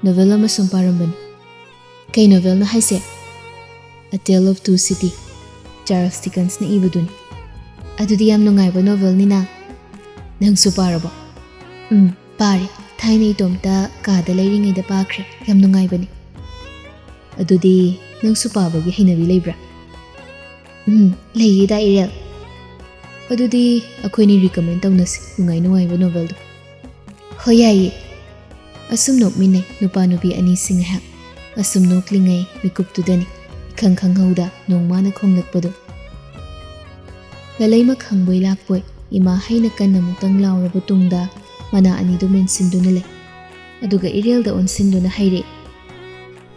"ꯅꯣꯚꯦꯜ ꯑꯃ ꯁꯨꯝ ꯄꯥꯔꯝꯕꯅꯤ꯫ "ꯀꯩ ꯅꯣꯚꯦꯜꯅꯣ ꯍꯥꯏꯁꯦ?" "A Tale of Two City, Charles ꯗꯤꯀꯟꯁꯅ ꯏꯕꯗꯨꯅꯤ꯫" "ꯑꯗꯨꯗꯤ ꯌꯥꯝ ꯅꯨꯡꯉꯥꯏꯕ ꯅꯣꯚꯦꯜꯅꯤꯅ꯫ ꯅꯪꯁꯨ ꯄꯥꯔꯕꯣ?" "ꯎꯝ, ꯄꯥꯔꯦ꯫ ꯊꯥꯏꯅ ꯏꯇꯣꯝꯇ ꯀꯥꯗ ꯂꯩꯔꯤꯉꯩꯗ ꯄꯥꯈ꯭ꯔꯦ꯫ ꯌꯥꯝ ꯅꯨꯡꯉꯥꯏꯕꯅꯤ꯫" "ꯑꯗꯨꯗꯤ ꯅꯪꯁꯨ ꯄꯥꯕꯒꯤ ꯍꯩꯅꯕꯤ ꯂꯩꯕ꯭ꯔꯥ?" "ꯎꯝ, ꯂꯩꯌꯦ ꯗꯥ ꯏꯔꯦꯜ꯫" "ꯑꯗꯨꯗꯤ ꯑꯩꯈꯣꯏꯅꯤ ꯔꯤꯀꯃꯦꯟ ꯇꯧꯅꯁꯤ ꯅꯨꯡꯉꯥꯏ ꯅꯨꯡꯉꯥꯏꯕ ꯅꯣꯚꯦꯜꯗꯣ꯫" "ꯍꯣꯏ, ꯌꯥꯏꯌꯦ꯫" ꯑꯁꯨꯝ ꯅꯣꯛꯃꯤꯟꯅꯩ ꯅꯨꯄꯥ ꯅꯨꯄꯤ ꯑꯅꯤꯁꯤ ꯉꯥꯏꯍꯥꯛ꯫ ꯑꯁꯨꯝ ꯅꯣꯛꯂꯤꯉꯩ ꯃꯤꯀꯨꯞꯇꯨꯗꯅꯤ ꯏꯈꯪ ꯈꯪꯍꯧꯗ ꯅꯣꯡꯃꯥꯅ ꯈꯣꯡꯂꯛꯄꯗꯨ꯫ ꯂꯂꯩꯃ ꯈꯪꯕꯣꯏ ꯂꯥꯛꯄꯣꯏ ꯏꯃꯥ ꯍꯥꯏꯅ ꯀꯟꯅ ꯑꯃꯨꯛꯇꯪ ꯂꯥꯎꯔꯕ ꯇꯨꯡꯗ ꯃꯅꯥ ꯑꯅꯤꯗꯨ ꯃꯦꯟꯁꯤꯟꯗꯨꯅ ꯂꯩ꯫ ꯑꯗꯨꯒ ꯏꯔꯦꯜꯗ ꯑꯣꯟꯁꯤꯟꯗꯨꯅ ꯍꯥꯏꯔꯛꯏ,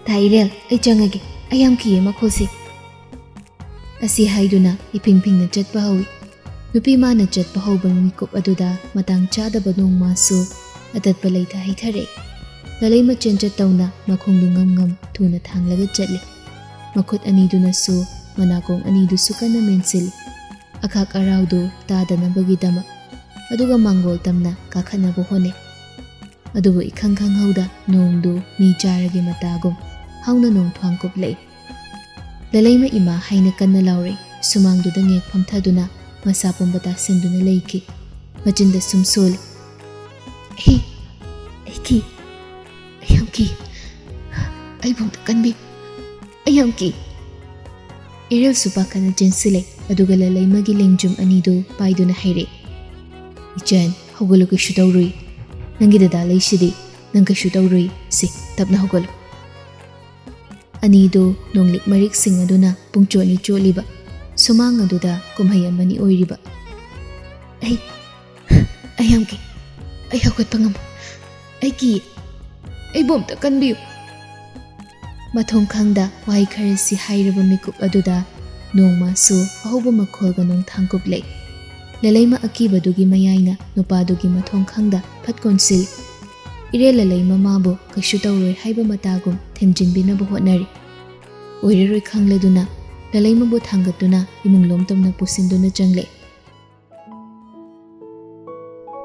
"ꯇꯥ ꯏꯔꯦꯜ, ꯑꯩ ꯆꯪꯉꯒꯦ꯫ ꯑꯩ ꯌꯥꯝ ꯀꯤꯌꯦ ꯃꯈꯣꯜꯁꯤ꯫" ꯑꯁꯤ ꯍꯥꯏꯗꯨꯅ ꯏꯐꯤꯡ ꯐꯤꯡꯅ ꯆꯠꯄ ꯍꯧꯏ꯫ ꯅꯨꯄꯤ ꯃꯥꯅ ꯆꯠꯄ ꯍꯧꯕ ꯃꯤꯀꯨꯞ ꯑꯗꯨꯗ ꯃꯇꯥꯡ ꯆꯥꯗꯕ ꯅꯣꯡꯃꯥꯁꯨ ꯑꯇꯠꯄ ꯂꯩꯇ ꯍꯩꯊꯔꯛꯏ꯫ ꯂꯂꯩꯃ ꯆꯦꯟꯆꯠ ꯇꯧꯅ ꯃꯈꯣꯡꯗꯨ ꯉꯝ ꯉꯝ ꯊꯨꯅ ꯊꯥꯡꯂꯒ ꯆꯠꯂꯤ꯫ ꯃꯈꯨꯠ ꯑꯅꯤꯗꯨꯅꯁꯨ ꯃꯅꯥꯀꯣꯡ ꯑꯅꯤꯗꯨꯁꯨ ꯀꯟꯅ ꯃꯦꯟꯁꯤꯜꯂꯤ꯫ ꯑꯈꯥꯛ ꯑꯔꯥꯎꯗꯨ ꯇꯥꯗꯅꯕꯒꯤꯗꯃꯛ꯫ ꯑꯗꯨꯒ ꯃꯥꯡꯒꯣꯜ ꯇꯝꯅ ꯀꯥꯈꯠꯅꯕ ꯍꯣꯠꯅꯩ꯫ ꯑꯗꯨꯕꯨ ꯏꯈꯪ ꯈꯪꯍꯧꯗ ꯅꯣꯡꯗꯨ ꯃꯤ ꯆꯥꯔꯒꯤ ꯃꯇꯥꯒꯨꯝ ꯍꯧꯅ ꯅꯣꯡ ꯊ꯭ꯋꯥꯡ ꯀꯨꯞꯂꯛꯏ꯫ ꯂꯂꯩꯃ ꯏꯃꯥ ꯍꯥꯏꯅ ꯀꯟꯅ ꯂꯥꯎꯔꯛꯏ꯫ ꯁꯨꯃꯥꯡꯗꯨꯗ ꯉꯦꯛ ꯐꯝꯊꯗꯨꯅ ꯃꯁꯥ ꯄꯨꯝꯕ ꯇꯥꯁꯤꯟꯗꯨꯅ ꯂꯩꯈꯤ꯫ ꯃꯆꯤꯟꯗ ꯁꯨꯝ ꯁꯣꯜꯂꯤ, "ꯑꯩ, ꯑꯩ ꯀꯤ, ꯑꯩ ꯌꯥꯝ ꯀꯤ, ꯑꯩꯕꯨ ꯑꯝꯇ ꯀꯟꯕꯤꯌꯨ, ꯑꯩ ꯌꯥꯝ ꯀꯤ꯫" ꯏꯔꯦꯜꯁꯨ ꯄꯥꯈꯠꯅ ꯆꯦꯟꯁꯤꯜꯂꯦ, ꯑꯗꯨꯒ ꯂꯂꯩꯃꯒꯤ ꯂꯦꯡꯖꯨꯝ ꯑꯅꯤꯗꯨ ꯄꯥꯏꯗꯨꯅ ꯍꯥꯏꯔꯛꯏ, "ꯏꯆꯟ, ꯍꯧꯒꯠꯂꯨ, ꯀꯩꯁꯨ ꯇꯧꯔꯨꯏ꯫ ꯅꯪꯒꯤ ꯗꯗꯥ ꯂꯩꯁꯤꯗꯤ, ꯅꯪ ꯀꯩꯁꯨ ꯇꯧꯔꯨꯏ꯫ ꯁꯤ, ꯇꯞꯅ ꯍꯧꯒꯠꯂꯨ꯫" ꯑꯅꯤꯗꯨ ꯅꯣꯡꯂꯤꯛ ꯃꯔꯤꯛꯁꯤꯡ ꯑꯗꯨꯅ ꯄꯨꯡꯆꯣꯠꯅꯤ ꯆꯣꯠꯂꯤꯕ ꯁꯨꯃꯥꯡ ꯑꯗꯨꯗ ꯀꯨꯝꯍꯩ ꯑꯃꯅꯤ ꯑꯣꯏꯔꯤꯕ꯫ "ꯑꯩ, ꯑꯩ ꯌꯥꯝ ꯀꯤ, ꯑꯩ ꯍꯧꯒꯠꯄ ꯉꯝꯃꯣꯏ, ꯑꯩ ꯀꯤ, ꯑꯩꯕꯨ ꯑꯝꯇ ꯀꯟꯕꯤꯌꯨ꯫" ꯃꯊꯣꯡ ꯈꯪꯗ ꯋꯥꯍꯩ ꯈꯔꯁꯤ ꯍꯥꯏꯔꯕ ꯃꯤꯀꯨꯞ ꯑꯗꯨꯗ ꯅꯣꯡꯃꯁꯨ ꯑꯍꯧꯕ ꯃꯈꯣꯜꯒ ꯅꯣꯡꯊꯥꯡ ꯀꯨꯞꯂꯛꯏ꯫ ꯂꯂꯩꯃ ꯑꯀꯤꯕꯗꯨꯒꯤ ꯃꯌꯥꯏꯅ ꯅꯨꯄꯥꯗꯨꯒꯤ ꯃꯊꯣꯡ ꯈꯪꯗ ꯐꯠ ꯀꯣꯟꯁꯤꯜꯂꯤ꯫ ꯏꯔꯦꯜ ꯂꯂꯩꯃ ꯃꯥꯕꯨ ꯀꯩꯁꯨ ꯇꯧꯔꯣꯏ ꯍꯥꯏꯕ ꯃꯇꯥꯒꯨꯝ ꯊꯦꯝꯖꯤꯟꯕꯤꯅꯕ ꯍꯣꯠꯅꯔꯤ꯫ ꯑꯣꯏꯔꯔꯣꯏ ꯈꯪꯂꯗꯨꯅ ꯂꯂꯩꯃꯕꯨ ꯊꯥꯡꯒꯠꯇꯨꯅ ꯏꯃꯨꯡ ꯂꯣꯝꯇꯝꯅ ꯄꯨꯁꯤꯟꯗꯨꯅ ꯆꯪꯂꯛꯏ꯫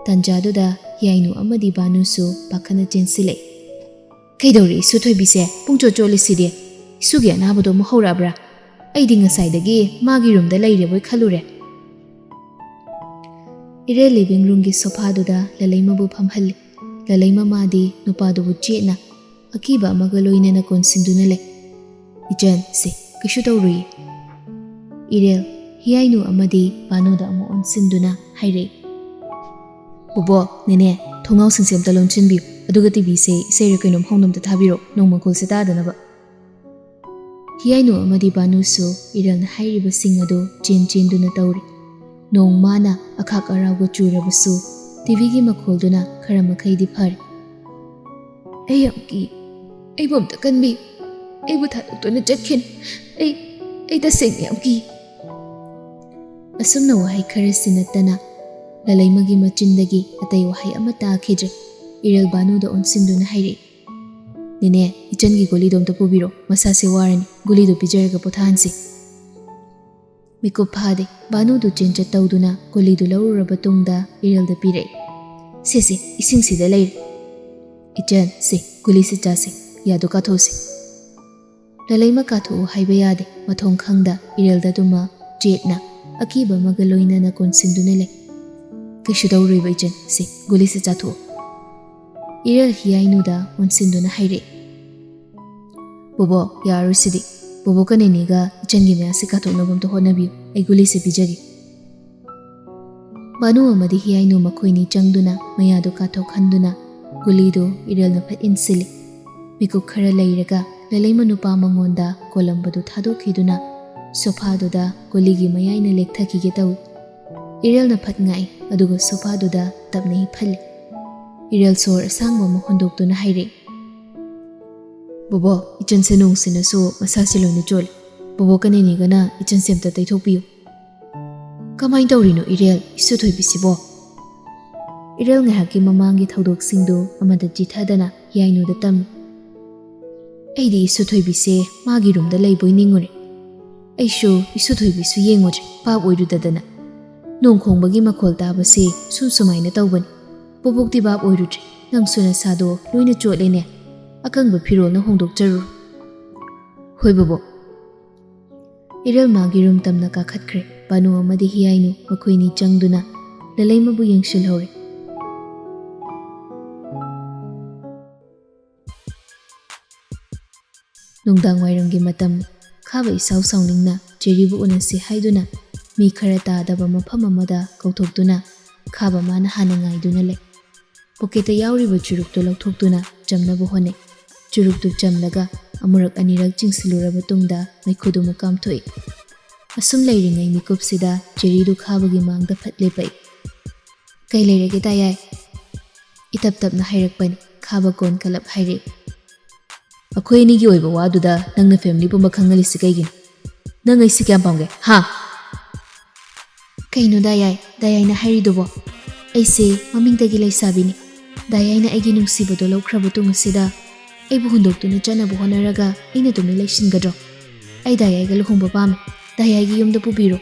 ꯇꯥꯟꯖꯥꯗꯨꯗ ꯍꯤꯌꯥꯏꯅꯨ ꯑꯃꯗꯤ ꯕꯥꯅꯨꯁꯨ ꯄꯥꯈꯠꯅ ꯆꯦꯟꯁꯤꯜꯂꯛꯏ꯫ "ꯀꯩꯗꯧꯔꯦ ꯏꯁꯨ ꯊꯣꯏꯕꯤꯁꯦ? ꯄꯨꯡꯆꯣꯠ ꯆꯣꯠꯂꯤꯁꯤꯗꯤ꯫ ꯏꯁꯨꯒꯤ ꯑꯅꯥꯕꯗꯣ ꯑꯃꯨꯛ ꯍꯧꯔꯛꯑꯕ꯭ꯔꯥ? ꯑꯩꯗꯤ ꯉꯁꯥꯏꯗꯒꯤ ꯃꯥꯒꯤ ꯔꯨꯝꯗ ꯂꯩꯔꯦꯕꯣꯏ ꯈꯜꯂꯨꯔꯦ꯫" ꯏꯔꯦꯜ ꯂꯤꯚꯤꯡ ꯔꯨꯝꯒꯤ ꯁꯣꯐꯥꯗꯨꯗ ꯂꯂꯩꯃꯕꯨ ꯐꯝꯍꯜꯂꯤ꯫ ꯂꯂꯩꯃ ꯃꯥꯗꯤ ꯅꯨꯄꯥꯗꯨꯕꯨ ꯆꯦꯠꯅ ꯑꯀꯤꯕ ꯑꯃꯒ ꯂꯣꯏꯅꯅ ꯀꯣꯟꯁꯤꯟꯗꯨꯅ ꯂꯩ꯫ "ꯏꯆꯟ, ꯁꯦ, ꯀꯩꯁꯨ ꯇꯧꯔꯨꯏ꯫" ꯏꯔꯦꯜ, ꯍꯤꯌꯥꯏꯅꯨ ꯑꯃꯗꯤ ꯕꯥꯅꯨꯗ ꯑꯃꯨꯛ ꯑꯣꯟꯁꯤꯟꯗꯨꯅ ꯍꯥꯏꯔꯛꯏ꯫ "ꯕꯣꯕꯣ, ꯅꯦꯅꯦ, ꯊꯣꯡꯅꯥꯎꯁꯤꯡꯁꯦ ꯑꯝꯇ ꯂꯣꯟꯁꯤꯟꯕꯤꯌꯨ, ꯑꯗꯨꯒ ꯇꯤꯚꯤꯁꯦ ꯏꯁꯩꯔ ꯀꯩꯅꯣꯝ ꯍꯧꯅꯝꯇ ꯊꯥꯕꯤꯔꯣ, ꯅꯣꯡ ꯃꯈꯣꯜꯁꯦ ꯇꯥꯗꯅꯕ꯫" ꯍꯤꯌꯥꯏꯅꯨ ꯑꯃꯗꯤ ꯕꯥꯅꯨꯁꯨ ꯏꯔꯦꯜꯅ ꯍꯥꯏꯔꯤꯕꯁꯤꯡ ꯑꯗꯨ ꯆꯦꯟ ꯆꯦꯟꯗꯨꯅ ꯇꯧꯔꯤ꯫ ꯅꯣꯡ ꯃꯥꯅ ꯑꯈꯥꯛ ꯑꯔꯥꯎꯒ ꯆꯨꯔꯕꯁꯨ ꯇꯤꯚꯤꯒꯤ ꯃꯈꯣꯜꯗꯨꯅ ꯈꯔ ꯃꯈꯩꯗꯤ ꯐꯔꯦ꯫ "ꯑꯩ ꯌꯥꯝ ꯀꯤ꯫ ꯑꯩꯕꯨ ꯑꯝꯇ ꯀꯟꯕꯤꯌꯨ꯫ ꯑꯩꯕꯨ ꯊꯥꯗꯣꯛꯇꯨꯅ ꯆꯠꯈꯤꯅꯨ꯫ ꯑꯩ, ꯑꯩ ꯇꯁꯦꯡꯅ ꯌꯥꯝ ꯀꯤ꯫" ꯑꯁꯨꯝꯅ ꯋꯥꯍꯩ ꯈꯔꯁꯤ ꯅꯠꯇꯅ ꯂꯂꯩꯃꯒꯤ ꯃꯆꯤꯟꯗꯒꯤ ꯑꯇꯩ ꯋꯥꯍꯩ ꯑꯃ ꯇꯥꯈꯤꯗ꯭ꯔꯦ꯫ ꯏꯔꯦꯜ ꯕꯥꯅꯨꯗ ꯑꯣꯟꯁꯤꯟꯗꯨꯅ ꯍꯥꯏꯔꯛꯏ, "ꯅꯦꯅꯦ, ꯏꯆꯟꯒꯤ ꯒꯨꯂꯤꯗꯣ ꯑꯝꯇ ꯄꯨꯕꯤꯔꯣ, ꯃꯁꯥꯁꯦ ꯋꯥꯔꯅꯤ, ꯒꯨꯂꯤꯗꯣ ꯄꯤꯖꯔꯒ ꯄꯣꯊꯥꯍꯟꯁꯤ꯫" ꯃꯤꯀꯨꯞ ꯐꯥꯗꯦ, ꯕꯥꯅꯨꯗꯨ ꯆꯦꯟꯆꯠ ꯇꯧꯗꯨꯅ ꯒꯨꯂꯤꯗꯨ ꯂꯧꯔꯨꯔꯕ ꯇꯨꯡꯗ ꯏꯔꯦꯜꯗ ꯄꯤꯔꯛꯏ꯫ "ꯁꯦ, ꯁꯦ, ꯏꯁꯤꯡꯁꯤꯗ ꯂꯩꯔꯦ꯫ ꯏꯆꯟ, ꯁꯦ, ꯒꯨꯂꯤꯁꯤ ꯆꯥꯁꯤ, ꯌꯥꯗꯨ ꯀꯥꯊꯣꯛꯁꯤ꯫" ꯂꯂꯩꯃ ꯀꯥꯊꯣꯛꯎ ꯍꯥꯏꯕ ꯌꯥꯗꯦ, ꯃꯊꯣꯡ ꯈꯪꯗ ꯏꯔꯦꯜꯗ ꯑꯗꯨꯃꯛ ꯆꯦꯠꯅ ꯑꯀꯤꯕ ꯑꯃꯒ ꯂꯣꯏꯅꯅ ꯀꯣꯟꯁꯤꯟꯗꯨꯅ ꯂꯩ꯫ "ꯀꯩꯁꯨ ꯇꯧꯔꯣꯏꯕ ꯏꯆꯟ, ꯁꯦ, ꯒꯨꯂꯤꯁꯤ ꯆꯥꯊꯣꯛꯎ꯫" ꯏꯔꯦꯜ ꯍꯤꯌꯥꯏꯅꯨꯗ ꯑꯣꯟꯁꯤꯟꯗꯨꯅ ꯍꯥꯏꯔꯛꯏ, "ꯕꯣꯕꯣ, ꯌꯥꯔꯣꯏ ꯁꯤꯗꯤ꯫ ꯕꯣꯕꯣ ꯀꯅꯦꯅꯦꯒ ꯏꯆꯟꯒꯤ ꯃꯌꯥꯁꯤ ꯀꯥꯊꯣꯛꯅꯕ ꯑꯝꯇ ꯍꯣꯠꯅꯕꯤꯌꯨ, ꯑꯩ ꯒꯨꯂꯤꯁꯦ ꯄꯤꯖꯒꯦ꯫" ꯕꯥꯅꯨ ꯑꯃꯗꯤ ꯍꯤꯌꯥꯏꯅꯨ ꯃꯈꯣꯏꯅꯤ ꯆꯪꯗꯨꯅ ꯃꯌꯥꯗꯨ ꯀꯥꯊꯣꯛꯍꯟꯗꯨꯅ ꯒꯨꯂꯤꯗꯨ ꯏꯔꯦꯜꯅ ꯐꯠ ꯏꯟꯁꯤꯜꯂꯤ꯫ ꯃꯤꯀꯨꯞ ꯈꯔ ꯂꯩꯔꯒ ꯂꯂꯩꯃ ꯅꯨꯄꯥ ꯃꯉꯣꯟꯗ ꯀꯣꯂꯝꯕꯗꯨ ꯊꯥꯗꯣꯛꯈꯤꯗꯨꯅ ꯁꯣꯐꯥꯗꯨꯗ ꯒꯨꯂꯤꯒꯤ ꯃꯌꯥꯏꯅ ꯂꯦꯛꯊꯈꯤꯒꯦ ꯇꯧꯏ꯫ ꯏꯔꯦꯜꯅ ꯐꯠ ꯉꯥꯛꯏ, ꯑꯗꯨꯒ ꯁꯣꯐꯥꯗꯨꯗ ꯇꯞꯅ ꯍꯤꯞꯍꯜꯂꯤ꯫ ꯏꯔꯦꯜ ꯁꯣꯔ ꯑꯁꯥꯡꯕ ꯑꯃ ꯍꯣꯟꯗꯣꯛꯇꯨꯅ ꯍꯥꯏꯔꯛꯏ, "ꯕꯣꯕꯣ, ꯏꯆꯟꯁꯦ ꯅꯣꯡꯁꯤꯅꯁꯨ ꯃꯁꯥꯁꯦ ꯂꯣꯏꯅ ꯆꯣꯠꯂꯤ꯫ ꯕꯣꯕꯣ ꯀꯅꯦꯅꯦꯒꯅ ꯏꯆꯟꯁꯦ ꯑꯝꯇ ꯇꯩꯊꯣꯛꯄꯤꯌꯨ꯫" "ꯀꯃꯥꯏꯅ ꯇꯧꯔꯤꯅꯣ ꯏꯔꯦꯜ, ꯏꯁꯨ ꯊꯣꯏꯕꯤꯁꯤꯕꯣ?" ꯏꯔꯦꯜ ꯉꯥꯏꯍꯥꯛꯀꯤ ꯃꯃꯥꯡꯒꯤ ꯊꯧꯗꯣꯛꯁꯤꯡꯗꯨ ꯑꯃꯗ ꯆꯤꯊꯗꯅ ꯍꯤꯌꯥꯏꯅꯨꯗ ꯇꯝꯃꯤ꯫ "ꯑꯩꯗꯤ ꯏꯁꯨ ꯊꯣꯏꯕꯤꯁꯦ ꯃꯥꯒꯤ ꯔꯨꯝꯗ ꯂꯩꯕꯣꯏ ꯅꯤꯡꯉꯨꯔꯦ꯫ ꯑꯩꯁꯨ ꯏꯁꯨ ꯊꯣꯏꯕꯤꯁꯨ ꯌꯦꯡꯉꯨꯗ꯭ꯔꯦ, ꯚꯥꯞ ꯑꯣꯏꯔꯨꯗꯗꯅ꯫ ꯅꯣꯡ ꯈꯣꯡꯕꯒꯤ ꯃꯈꯣꯜ ꯇꯥꯕꯁꯦ ꯁꯨꯝ ꯁꯨꯃꯥꯏꯅ ꯇꯧꯕꯅꯤ꯫ ꯄꯣꯄꯣꯛꯇꯤ ꯚꯥꯞ ꯑꯣꯏꯔꯨꯗ꯭ꯔꯦ꯫ ꯅꯪꯁꯨ ꯅꯁꯥꯗꯣ ꯂꯣꯏꯅ ꯆꯣꯠꯂꯦꯅꯦ꯫ ꯑꯀꯪꯕ ꯐꯤꯔꯣꯜꯅ ꯍꯣꯡꯗꯣꯛꯆꯔꯨ꯫" "ꯍꯣꯏ ꯕꯣꯕꯣꯛ꯫" ꯏꯔꯦꯜ ꯃꯥꯒꯤ ꯔꯨꯝ ꯇꯝꯅ ꯀꯥꯈꯠꯈ꯭ꯔꯦ꯫ ꯕꯥꯅꯨ ꯑꯃꯗꯤ ꯍꯤꯌꯥꯏꯅꯨ ꯃꯈꯣꯏꯅꯤ ꯆꯪꯗꯨꯅ ꯂꯂꯩꯃꯕꯨ ꯌꯦꯡꯁꯤꯜꯍꯧꯔꯦ꯫ ꯅꯨꯡꯗꯥꯡ ꯋꯥꯏꯔꯝꯒꯤ ꯃꯇꯝ꯫ ꯈꯥꯕ ꯏꯁꯥꯎ ꯁꯥꯎꯅꯤꯡꯅ ꯆꯦꯔꯤꯕꯨ ꯎꯅꯁꯤ ꯍꯥꯏꯗꯨꯅ ꯃꯤ ꯈꯔ ꯇꯥꯗꯕ ꯃꯐꯝ ꯑꯃꯗ ꯀꯧꯊꯣꯛꯇꯨꯅ ꯈꯥꯕ ꯃꯥꯅ ꯍꯥꯟꯅ ꯉꯥꯏꯗꯨꯅ ꯂꯩ꯫ ꯄꯣꯀꯦꯠꯇ ꯌꯥꯎꯔꯤꯕ ꯆꯨꯔꯨꯞꯇꯨ ꯂꯧꯊꯣꯛꯇꯨꯅ ꯆꯝꯅꯕ ꯍꯣꯠꯅꯩ꯫ ꯆꯨꯔꯨꯞꯇꯨ ꯆꯝꯂꯒ ꯑꯃꯨꯔꯛ ꯑꯅꯤꯔꯛ ꯆꯤꯡꯁꯤꯜꯂꯨꯔꯕ ꯇꯨꯡꯗ ꯃꯩꯈꯨꯗꯨ ꯑꯃꯨꯛ ꯀꯥꯝꯊꯣꯛꯏ꯫ ꯑꯁꯨꯝ ꯂꯩꯔꯤꯉꯩ ꯃꯤꯀꯨꯞꯁꯤꯗ ꯆꯦꯔꯤꯗꯨ ꯈꯥꯕꯒꯤ ꯃꯥꯡꯗ ꯐꯠ ꯂꯦꯞꯄꯛꯏ꯫ "ꯀꯩ ꯂꯩꯔꯒꯦ ꯗꯥ ꯌꯥꯏ?" ꯏꯇꯞ ꯇꯞꯅ ꯍꯥꯏꯔꯛꯄꯅꯤ꯫ ꯈꯥꯕ ꯀꯣꯟ ꯀꯂꯞ ꯍꯥꯏꯔꯛꯏ꯫ "ꯑꯩꯈꯣꯏ ꯑꯅꯤꯒꯤ ꯑꯣꯏꯕ ꯋꯥꯗꯨꯗ ꯅꯪꯅ ꯐꯦꯃꯤꯂꯤ ꯄꯨꯝꯕ ꯈꯪꯍꯜꯂꯤꯁꯤ ꯀꯩꯒꯤꯅꯣ? ꯅꯪ ꯑꯩꯁꯤ ꯀꯌꯥꯝ ꯄꯥꯝꯒꯦ, ꯍꯥ?" "ꯀꯩꯅꯣ ꯗꯥ ꯌꯥꯏ, ꯗꯥ ꯌꯥꯏꯅ ꯍꯥꯏꯔꯤꯗꯨꯕꯣ? ꯑꯩꯁꯦ ꯃꯃꯤꯡꯗꯒꯤ ꯂꯩꯁꯥꯕꯤꯅꯤ꯫ ꯗꯥ ꯌꯥꯏꯅ ꯑꯩꯒꯤ ꯅꯨꯡꯁꯤꯕꯗꯣ ꯂꯧꯈ꯭ꯔꯕ ꯇꯨꯡ ꯑꯁꯤꯗ ꯑꯩꯕꯨ ꯍꯨꯟꯗꯣꯛꯇꯨꯅ ꯆꯠꯅꯕ ꯍꯣꯠꯅꯔꯒ ꯑꯩꯅ ꯇꯨꯃꯤꯟ ꯂꯩꯁꯤꯟꯒꯗ꯭ꯔꯣ? ꯑꯩ ꯗꯥ ꯌꯥꯏꯒ ꯂꯨꯍꯣꯡꯕ ꯄꯥꯝꯃꯤ꯫ ꯗꯥ ꯌꯥꯏꯒꯤ ꯌꯨꯝꯗ ꯄꯨꯕꯤꯔꯣ꯫"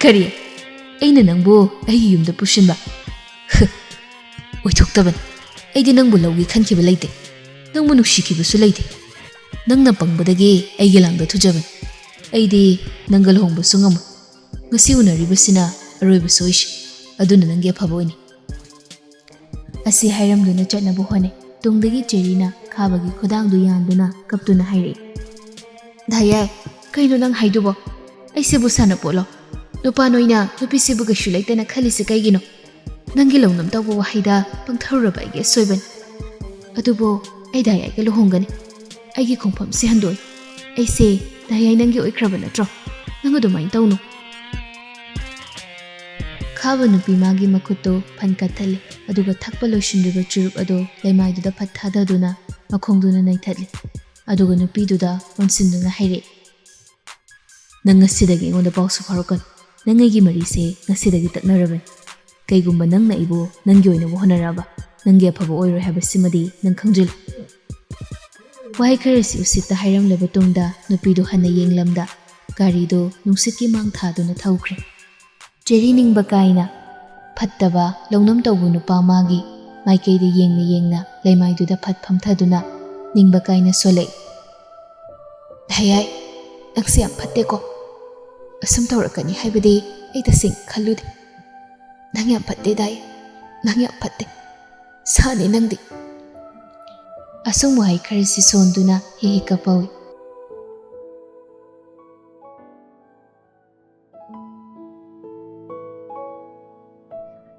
"ꯀꯔꯤ? ꯑꯩꯅ ꯅꯪꯕꯨ ꯑꯩꯒꯤ ꯌꯨꯝꯗ ꯄꯨꯁꯤꯟꯕ? ꯑꯣꯏꯊꯣꯛꯇꯕꯅꯤ꯫ ꯑꯩꯗꯤ ꯅꯪꯕꯨ ꯂꯧꯒꯦ ꯈꯟꯈꯤꯕ ꯂꯩꯇꯦ꯫ ꯅꯪꯕꯨ ꯅꯨꯡꯁꯤꯈꯤꯕꯁꯨ ꯂꯩꯇꯦ꯫ ꯅꯪꯅ ꯄꯪꯕꯗꯒꯤ ꯑꯩꯒꯤ ꯂꯥꯡꯗ ꯊꯨꯖꯕꯅꯤ꯫ ꯑꯩꯗꯤ ꯅꯪꯒ ꯂꯨꯍꯣꯡꯕꯁꯨ ꯉꯝꯃꯣꯏ꯫ ꯉꯁꯤ ꯎꯅꯔꯤꯕꯁꯤꯅ ꯑꯔꯣꯏꯕꯁꯨ ꯑꯣꯏꯁꯤ꯫ ꯑꯗꯨꯅ ꯅꯪꯒꯤ ꯑꯐꯕ ꯑꯣꯏꯅꯤ꯫" ꯑꯁꯤ ꯍꯥꯏꯔꯝꯗꯨꯅ ꯆꯠꯅꯕ ꯍꯣꯠꯅꯩ꯫ ꯇꯨꯡꯗꯒꯤ ꯆꯦꯔꯤꯅ ꯈꯥꯕꯒꯤ ꯈꯨꯗꯥꯡꯗꯨ ꯌꯥꯟꯗꯨꯅ ꯀꯞꯇꯨꯅ ꯍꯥꯏꯔꯛꯏ꯫ "ꯗꯥ ꯌꯥꯏ, ꯀꯩꯅꯣ ꯅꯪ ꯍꯥꯏꯗꯨꯕꯣ? ꯑꯩꯁꯤꯕꯨ ꯁꯥꯟꯅꯄꯣꯠꯂꯣ? ꯅꯨꯄꯥ ꯅꯣꯏꯅ ꯅꯨꯄꯤꯁꯤꯕꯨ ꯀꯩꯁꯨ ꯂꯩꯇꯅ ꯈꯜꯂꯤꯁꯤ ꯀꯩꯒꯤꯅꯣ? ꯅꯪꯒꯤ ꯂꯧꯅꯝ ꯇꯧꯕ ꯋꯥꯍꯩꯗ ꯄꯪꯊꯔꯨꯔꯕ ꯑꯩꯒꯤ ꯑꯁꯣꯏꯕꯅꯤ꯫ ꯑꯗꯨꯕꯨ ꯑꯩ ꯗꯥ ꯌꯥꯏꯒ ꯂꯨꯍꯣꯡꯒꯅꯤ꯫ ꯑꯩꯒꯤ ꯈꯣꯡꯐꯝꯁꯤ ꯍꯟꯗꯣꯛꯏ꯫ ꯑꯩꯁꯦ ꯗꯥ ꯌꯥꯏ ꯅꯪꯒꯤ ꯑꯣꯏꯈ꯭ꯔꯕ ꯅꯠꯇ꯭ꯔꯣ? ꯅꯪ ꯑꯗꯨꯃꯥꯏꯅ ꯇꯧꯅꯨ꯫" ꯈꯥꯕ ꯅꯨꯄꯤ ꯃꯥꯒꯤ ꯃꯈꯨꯠꯇꯨ ꯐꯟ ꯀꯠꯊꯠꯂꯤ, ꯑꯗꯨꯒ ꯊꯛꯄ ꯂꯣꯏꯁꯤꯟꯗ꯭ꯔꯤꯕ ꯆꯨꯔꯨꯞ ꯑꯗꯨ ꯂꯩꯃꯥꯏꯗꯨꯗ ꯐꯠ ꯊꯥꯗꯗꯨꯅ ꯃꯈꯣꯡꯗꯨꯅ ꯅꯩꯊꯠꯂꯤ, ꯑꯗꯨꯒ ꯅꯨꯄꯤꯗꯨꯗ ꯑꯣꯟꯁꯤꯟꯗꯨꯅ ꯍꯥꯏꯔꯛꯏ꯫ "ꯅꯪ ꯉꯁꯤꯗꯒꯤ ꯑꯩꯉꯣꯟꯗ ꯄꯥꯎꯁꯨ ꯐꯥꯎꯔꯛꯀꯅꯨ꯫ ꯅꯪ ꯑꯩꯒꯤ ꯃꯔꯤꯁꯦ ꯉꯁꯤꯗꯒꯤ ꯇꯠꯅꯔꯕꯅꯤ꯫ ꯀꯩꯒꯨꯝꯕ ꯅꯪꯅ ꯑꯩꯕꯨ ꯅꯪꯒꯤ ꯑꯣꯏꯅꯕ ꯍꯣꯠꯅꯔꯛꯑꯕ, ꯅꯪꯒꯤ ꯑꯐꯕ ꯑꯣꯏꯔꯣꯏ ꯍꯥꯏꯕꯁꯤꯃꯗꯤ ꯅꯪ ꯈꯪꯖꯤꯜꯂꯨ꯫" ꯋꯥꯍꯩ ꯈꯔꯁꯤ ꯎꯁꯤꯠꯇ ꯍꯥꯏꯔꯝꯂꯕ ꯇꯨꯡꯗ ꯅꯨꯄꯤꯗꯨ ꯍꯟꯅ ꯌꯦꯡꯂꯝꯗ ꯒꯥꯔꯤꯗꯨ ꯅꯨꯡꯁꯤꯠꯀꯤ ꯃꯥꯡ ꯊꯥꯗꯨꯅ ꯊꯧꯈ꯭ꯔꯦ꯫ ꯆꯦꯔꯤ ꯅꯤꯡꯕ ꯀꯥꯏꯅ, ꯐꯠꯇꯕ ꯂꯧꯅꯝ ꯇꯧꯕ ꯅꯨꯄꯥ ꯃꯥꯒꯤ ꯃꯥꯏꯀꯩꯗ ꯌꯦꯡꯅ ꯌꯦꯡꯅ ꯂꯩꯃꯥꯏꯗꯨꯗ ꯐꯠ ꯐꯝꯊꯗꯨꯅ ꯅꯤꯡꯕ ꯀꯥꯏꯅ ꯁꯣꯜꯂꯛꯏ꯫ "ꯙꯌꯥꯏ, ꯅꯪꯁꯦ ꯌꯥꯝ ꯐꯠꯇꯦꯀꯣ꯫ ꯑꯁꯨꯝ ꯇꯧꯔꯛꯀꯅꯤ ꯍꯥꯏꯕꯗꯤ ꯑꯩ ꯇꯁꯦꯡꯅ ꯈꯜꯂꯨꯗꯦ꯫ ꯅꯪ ꯌꯥꯝ ꯐꯠꯇꯦ ꯗꯥꯏ, ꯅꯪ ꯌꯥꯝ ꯐꯠꯇꯦ꯫ ꯁꯥꯅꯤ ꯅꯪꯗꯤ꯫" ꯑꯁꯨꯝ ꯋꯥꯍꯩ ꯈꯔꯁꯤ ꯁꯣꯟꯗꯨꯅ ꯍꯦꯛ ꯍꯦꯛ ꯀꯞꯄꯧꯏ꯫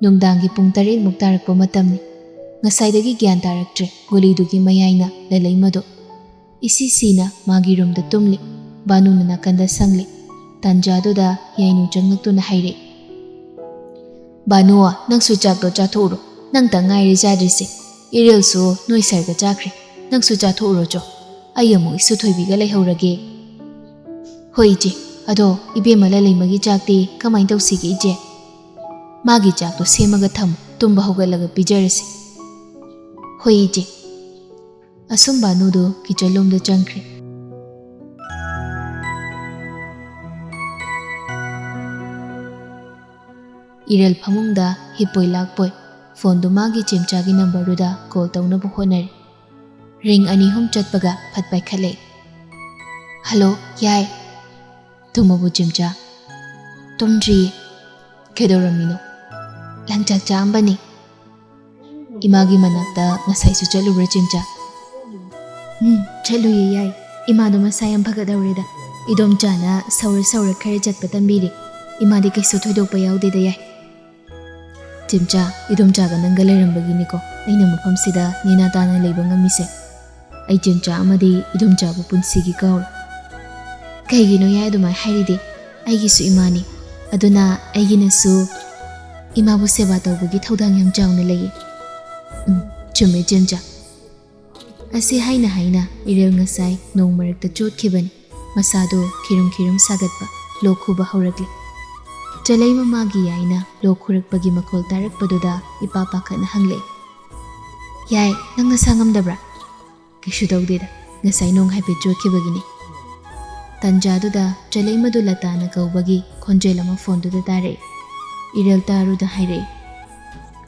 ꯅꯨꯡꯗꯥꯡꯒꯤ ꯄꯨꯡ ꯇꯔꯦꯠꯃꯨꯛ ꯇꯥꯔꯛꯄ ꯃꯇꯝꯅꯤ꯫ ꯉꯁꯥꯏꯗꯒꯤ ꯒ꯭ꯌꯥꯟ ꯇꯥꯔꯛꯇ꯭ꯔꯦ ꯒꯨꯂꯤꯗꯨꯒꯤ ꯃꯌꯥꯏꯅ ꯂꯩꯂꯩꯃꯗꯣ꯫ ꯏꯁꯤ ꯁꯤꯅ ꯃꯥꯒꯤ ꯔꯨꯝꯗ ꯇꯨꯝꯂꯤ꯫ ꯕꯥꯅꯨꯅ ꯅꯥꯀꯟꯗ ꯁꯪꯂꯤ꯫ ꯇꯥꯟꯖꯥꯗꯨꯗ ꯌꯥꯏꯅꯨ ꯆꯪꯂꯛꯇꯨꯅ ꯍꯥꯏꯔꯛꯏ, "ꯕꯥꯅꯨ, ꯅꯪꯁꯨ ꯆꯥꯛꯇꯣ ꯆꯥꯊꯣꯛꯎꯔꯣ꯫ ꯅꯪꯇ ꯉꯥꯏꯔꯦ ꯆꯥꯗ꯭ꯔꯤꯁꯦ꯫ ꯏꯔꯦꯜꯁꯨ ꯅꯣꯏ ꯁꯥꯔꯒ ꯆꯥꯈ꯭ꯔꯦ꯫ ꯅꯪꯁꯨ ꯆꯥꯊꯣꯛꯎꯔꯣ ꯆꯣ꯫ ꯑꯩ ꯑꯃꯨꯛ ꯏꯁꯨ ꯊꯣꯏꯕꯤꯒ ꯂꯩꯍꯧꯔꯒꯦ꯫" "ꯍꯣꯏ ꯏꯆꯦ꯫ ꯑꯗꯣ ꯏꯕꯦꯝꯃ ꯂꯂꯩꯃꯒꯤ ꯆꯥꯛꯇꯤ ꯀꯃꯥꯏꯅ ꯇꯧꯁꯤꯒꯦ ꯏꯆꯦ?" "ꯃꯥꯒꯤ ꯆꯥꯛꯇꯣ ꯁꯦꯝꯃꯒ ꯊꯝꯃꯨ, ꯇꯨꯝꯕ ꯍꯧꯒꯠꯂꯒ ꯄꯤꯖꯔꯁꯤ꯫" "ꯍꯣꯏ ꯏꯆꯦ꯫" ꯑꯁꯨꯝ ꯕꯥꯅꯨꯗꯨ ꯀꯤꯆꯟꯂꯣꯝꯗ ꯆꯪꯈ꯭ꯔꯦ꯫ ꯏꯔꯦꯜ ꯐꯃꯨꯡꯗ ꯍꯤꯞꯄꯣꯏ ꯂꯥꯛꯄꯣꯏ ꯐꯣꯟꯗꯨ ꯃꯥꯒꯤ ꯆꯦꯝꯆꯥꯒꯤ ꯅꯝꯕꯔꯗꯨꯗ ꯀꯣꯜ ꯇꯧꯅꯕ ꯍꯣꯠꯅꯔꯤ꯫ ꯔꯤꯡ ꯑꯅꯤ ꯑꯍꯨꯝ ꯆꯠꯄꯒ ꯐꯠ ꯄꯥꯏꯈꯠꯂꯦ꯫ "ꯍꯜꯂꯣ, ꯌꯥꯏ꯫" "ꯇꯨꯝꯃꯕꯣ ꯆꯦꯝꯆꯥ?" "ꯇꯨꯝꯗ꯭ꯔꯤꯌꯦ꯫" "ꯀꯩꯗꯧꯔꯝꯃꯤꯅꯣ?" "ꯂꯪꯆꯥꯛ ꯆꯥꯛꯑꯝꯕꯅꯤ꯫" "ꯏꯃꯥꯒꯤ ꯃꯅꯥꯛꯇ ꯉꯁꯥꯏꯁꯨ ꯆꯠꯂꯨꯕ꯭ꯔꯥ ꯆꯦꯝꯆꯥ?" "ꯎꯝ, ꯆꯠꯂꯨꯏꯌꯦ ꯌꯥꯏ꯫ ꯏꯃꯥꯗꯣ ꯃꯁꯥ ꯌꯥꯝ ꯐꯒꯠꯍꯧꯔꯦꯗ꯫ ꯏꯗꯣꯝꯆꯥꯅ ꯁꯧꯔ ꯁꯧꯔ ꯈꯔ ꯆꯠꯄ ꯇꯝꯕꯤꯔꯦ꯫ ꯏꯃꯥꯗꯤ ꯀꯩꯁꯨ ꯊꯣꯏꯗꯣꯛꯄ ꯌꯥꯎꯗꯦꯗ ꯌꯥꯏ꯫" "ꯆꯦꯝꯆꯥ, ꯏꯗꯣꯝꯆꯥꯒ ꯅꯪꯒ ꯂꯩꯔꯝꯕꯒꯤꯅꯤꯀꯣ ꯑꯩꯅ ꯃꯐꯝꯁꯤꯗ ꯅꯦꯅꯥ ꯇꯥꯅ ꯂꯩꯕ ꯉꯝꯃꯤꯁꯦ꯫ ꯑꯩ ꯆꯦꯝꯆꯥ ꯑꯃꯗꯤ ꯏꯗꯣꯝꯆꯥꯕꯨ ꯄꯨꯟꯁꯤꯒꯤ ꯀꯥꯎꯔꯣꯏ꯫" "ꯀꯩꯒꯤꯅꯣ ꯌꯥꯏ ꯑꯗꯨꯃꯥꯏꯅ ꯍꯥꯏꯔꯤꯗꯤ? ꯑꯩꯒꯤꯁꯨ ꯏꯃꯥꯅꯤ꯫ ꯑꯗꯨꯅ ꯑꯩꯒꯤꯅꯁꯨ ꯏꯃꯥꯕꯨ ꯁꯦꯕꯥ ꯇꯧꯕꯒꯤ ꯊꯧꯗꯥꯡ ꯌꯥꯝ ꯆꯥꯎꯅ ꯂꯩꯌꯦ꯫" "ꯎꯝ, ꯆꯨꯝꯃꯦ ꯆꯦꯝꯆꯥ꯫" ꯑꯁꯤ ꯍꯥꯏꯅ ꯍꯥꯏꯅ ꯏꯔꯦꯜ ꯉꯁꯥꯏ ꯅꯣꯡ ꯃꯔꯛꯇ ꯆꯣꯠꯈꯤꯕꯅꯤ꯫ ꯃꯁꯥꯗꯣ ꯈꯤꯔꯨꯝ ꯈꯤꯔꯨꯝ ꯁꯥꯒꯠꯄ, ꯂꯣꯛ ꯈꯨꯕ ꯍꯧꯔꯛꯂꯦ꯫ ꯆꯂꯩ ꯃꯃꯥꯒꯤ ꯌꯥꯏꯅ ꯂꯣꯛ ꯈꯨꯔꯛꯄꯒꯤ ꯃꯈꯣꯜ ꯇꯥꯔꯛꯄꯗꯨꯗ ꯏꯄꯥ ꯄꯥꯈꯠꯅ ꯍꯪꯂꯦ, "ꯌꯥꯏ, ꯅꯪ ꯅꯁꯥ ꯉꯝꯗꯕ꯭ꯔꯥ?" "ꯀꯩꯁꯨ ꯇꯧꯗꯦꯗ, ꯉꯁꯥꯏ ꯅꯣꯡ ꯍꯥꯏꯐꯦꯠ ꯆꯣꯠꯈꯤꯕꯒꯤꯅꯤ꯫" ꯇꯟꯖꯥꯗꯨꯗ ꯆꯂꯩꯃꯗꯨ ꯂꯇꯥꯅ ꯀꯧꯕꯒꯤ ꯈꯣꯟꯖꯦꯜ ꯑꯃ ꯐꯣꯟꯗꯨꯗ ꯇꯥꯔꯛꯏ꯫ ꯏꯔꯦꯜ ꯇꯥꯔꯨꯗ ꯍꯥꯏꯔꯛꯏ,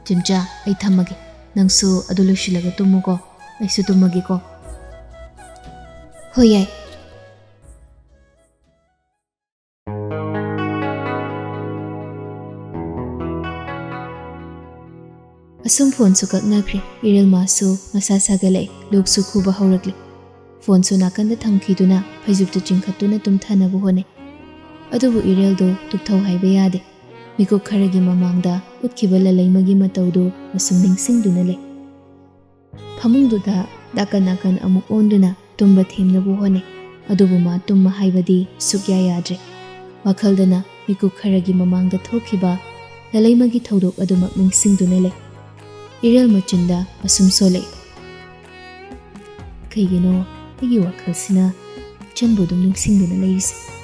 "ꯆꯤꯝꯆꯥ, ꯑꯩ ꯊꯝꯃꯒꯦ꯫ ꯅꯪꯁꯨ ꯑꯗꯨ ꯂꯣꯏꯁꯤꯜꯂꯒ ꯇꯨꯝꯃꯨꯀꯣ꯫ ꯑꯩꯁꯨ ꯇꯨꯝꯃꯒꯦꯀꯣ꯫" "ꯍꯣꯏ, ꯌꯥꯏ꯫" ꯑꯁꯨꯝ ꯐꯣꯟꯁꯨ ꯀꯛꯅꯈ꯭ꯔꯦ꯫ ꯏꯔꯦꯜ ꯃꯥꯁꯨ ꯃꯁꯥ ꯁꯥꯒꯠꯂꯛꯏ, ꯂꯣꯛꯁꯨ ꯈꯨꯕ ꯍꯧꯔꯛꯂꯦ꯫ ꯐꯣꯟꯁꯨ ꯅꯥꯀꯟꯗ ꯊꯝꯈꯤꯗꯨꯅ ꯐꯩꯖꯨꯞꯇꯨ ꯆꯤꯡꯈꯠꯇꯨꯅ ꯇꯨꯝꯊꯅꯕ ꯍꯣꯠꯅꯩ꯫ ꯑꯗꯨꯕꯨ ꯏꯔꯦꯜꯗꯨ ꯇꯨꯞꯊꯧ ꯍꯥꯏꯕ ꯌꯥꯗꯦ꯫ ꯃꯤꯀꯨꯞ ꯈꯔꯒꯤ ꯃꯃꯥꯡꯗ ꯎꯠꯈꯤꯕ ꯂꯂꯩꯃꯒꯤ ꯃꯇꯧꯗꯨ ꯑꯁꯨꯝ ꯅꯤꯡꯁꯤꯡꯗꯨꯅ ꯂꯩ꯫ ꯐꯃꯨꯡꯗꯨꯗ ꯅꯥꯀꯟ ꯅꯥꯀꯟ ꯑꯃꯨꯛ ꯑꯣꯟꯗꯨꯅ ꯇꯨꯝꯕ ꯊꯦꯝꯅꯕ ꯍꯣꯠꯅꯩ꯫ ꯑꯗꯨꯕꯨ ꯃꯥ ꯇꯨꯝꯕ ꯍꯥꯏꯕꯗꯤ ꯁꯨꯛꯌꯥ ꯌꯥꯗ꯭ꯔꯦ꯫ ꯋꯥꯈꯜꯗꯅ ꯃꯤꯀꯨꯞ ꯈꯔꯒꯤ ꯃꯃꯥꯡꯗ ꯊꯣꯛꯈꯤꯕ ꯂꯂꯩꯃꯒꯤ ꯊꯧꯗꯣꯛ ꯑꯗꯨꯃꯛ ꯅꯤꯡꯁꯤꯡꯗꯨꯅ ꯂꯩ꯫ ꯏꯔꯦꯜ ꯃꯆꯤꯟꯗ ꯑꯁꯨꯝ ꯁꯣꯜꯂꯛꯏ, "ꯀꯩꯒꯤꯅꯣ ꯑꯩꯒꯤ ꯋꯥꯈꯜꯁꯤꯅ ꯏꯆꯟꯕꯨ ꯑꯗꯨꯝ ꯅꯤꯡꯁꯤꯡꯗꯨꯅ ꯂꯩꯔꯤꯁꯦ?"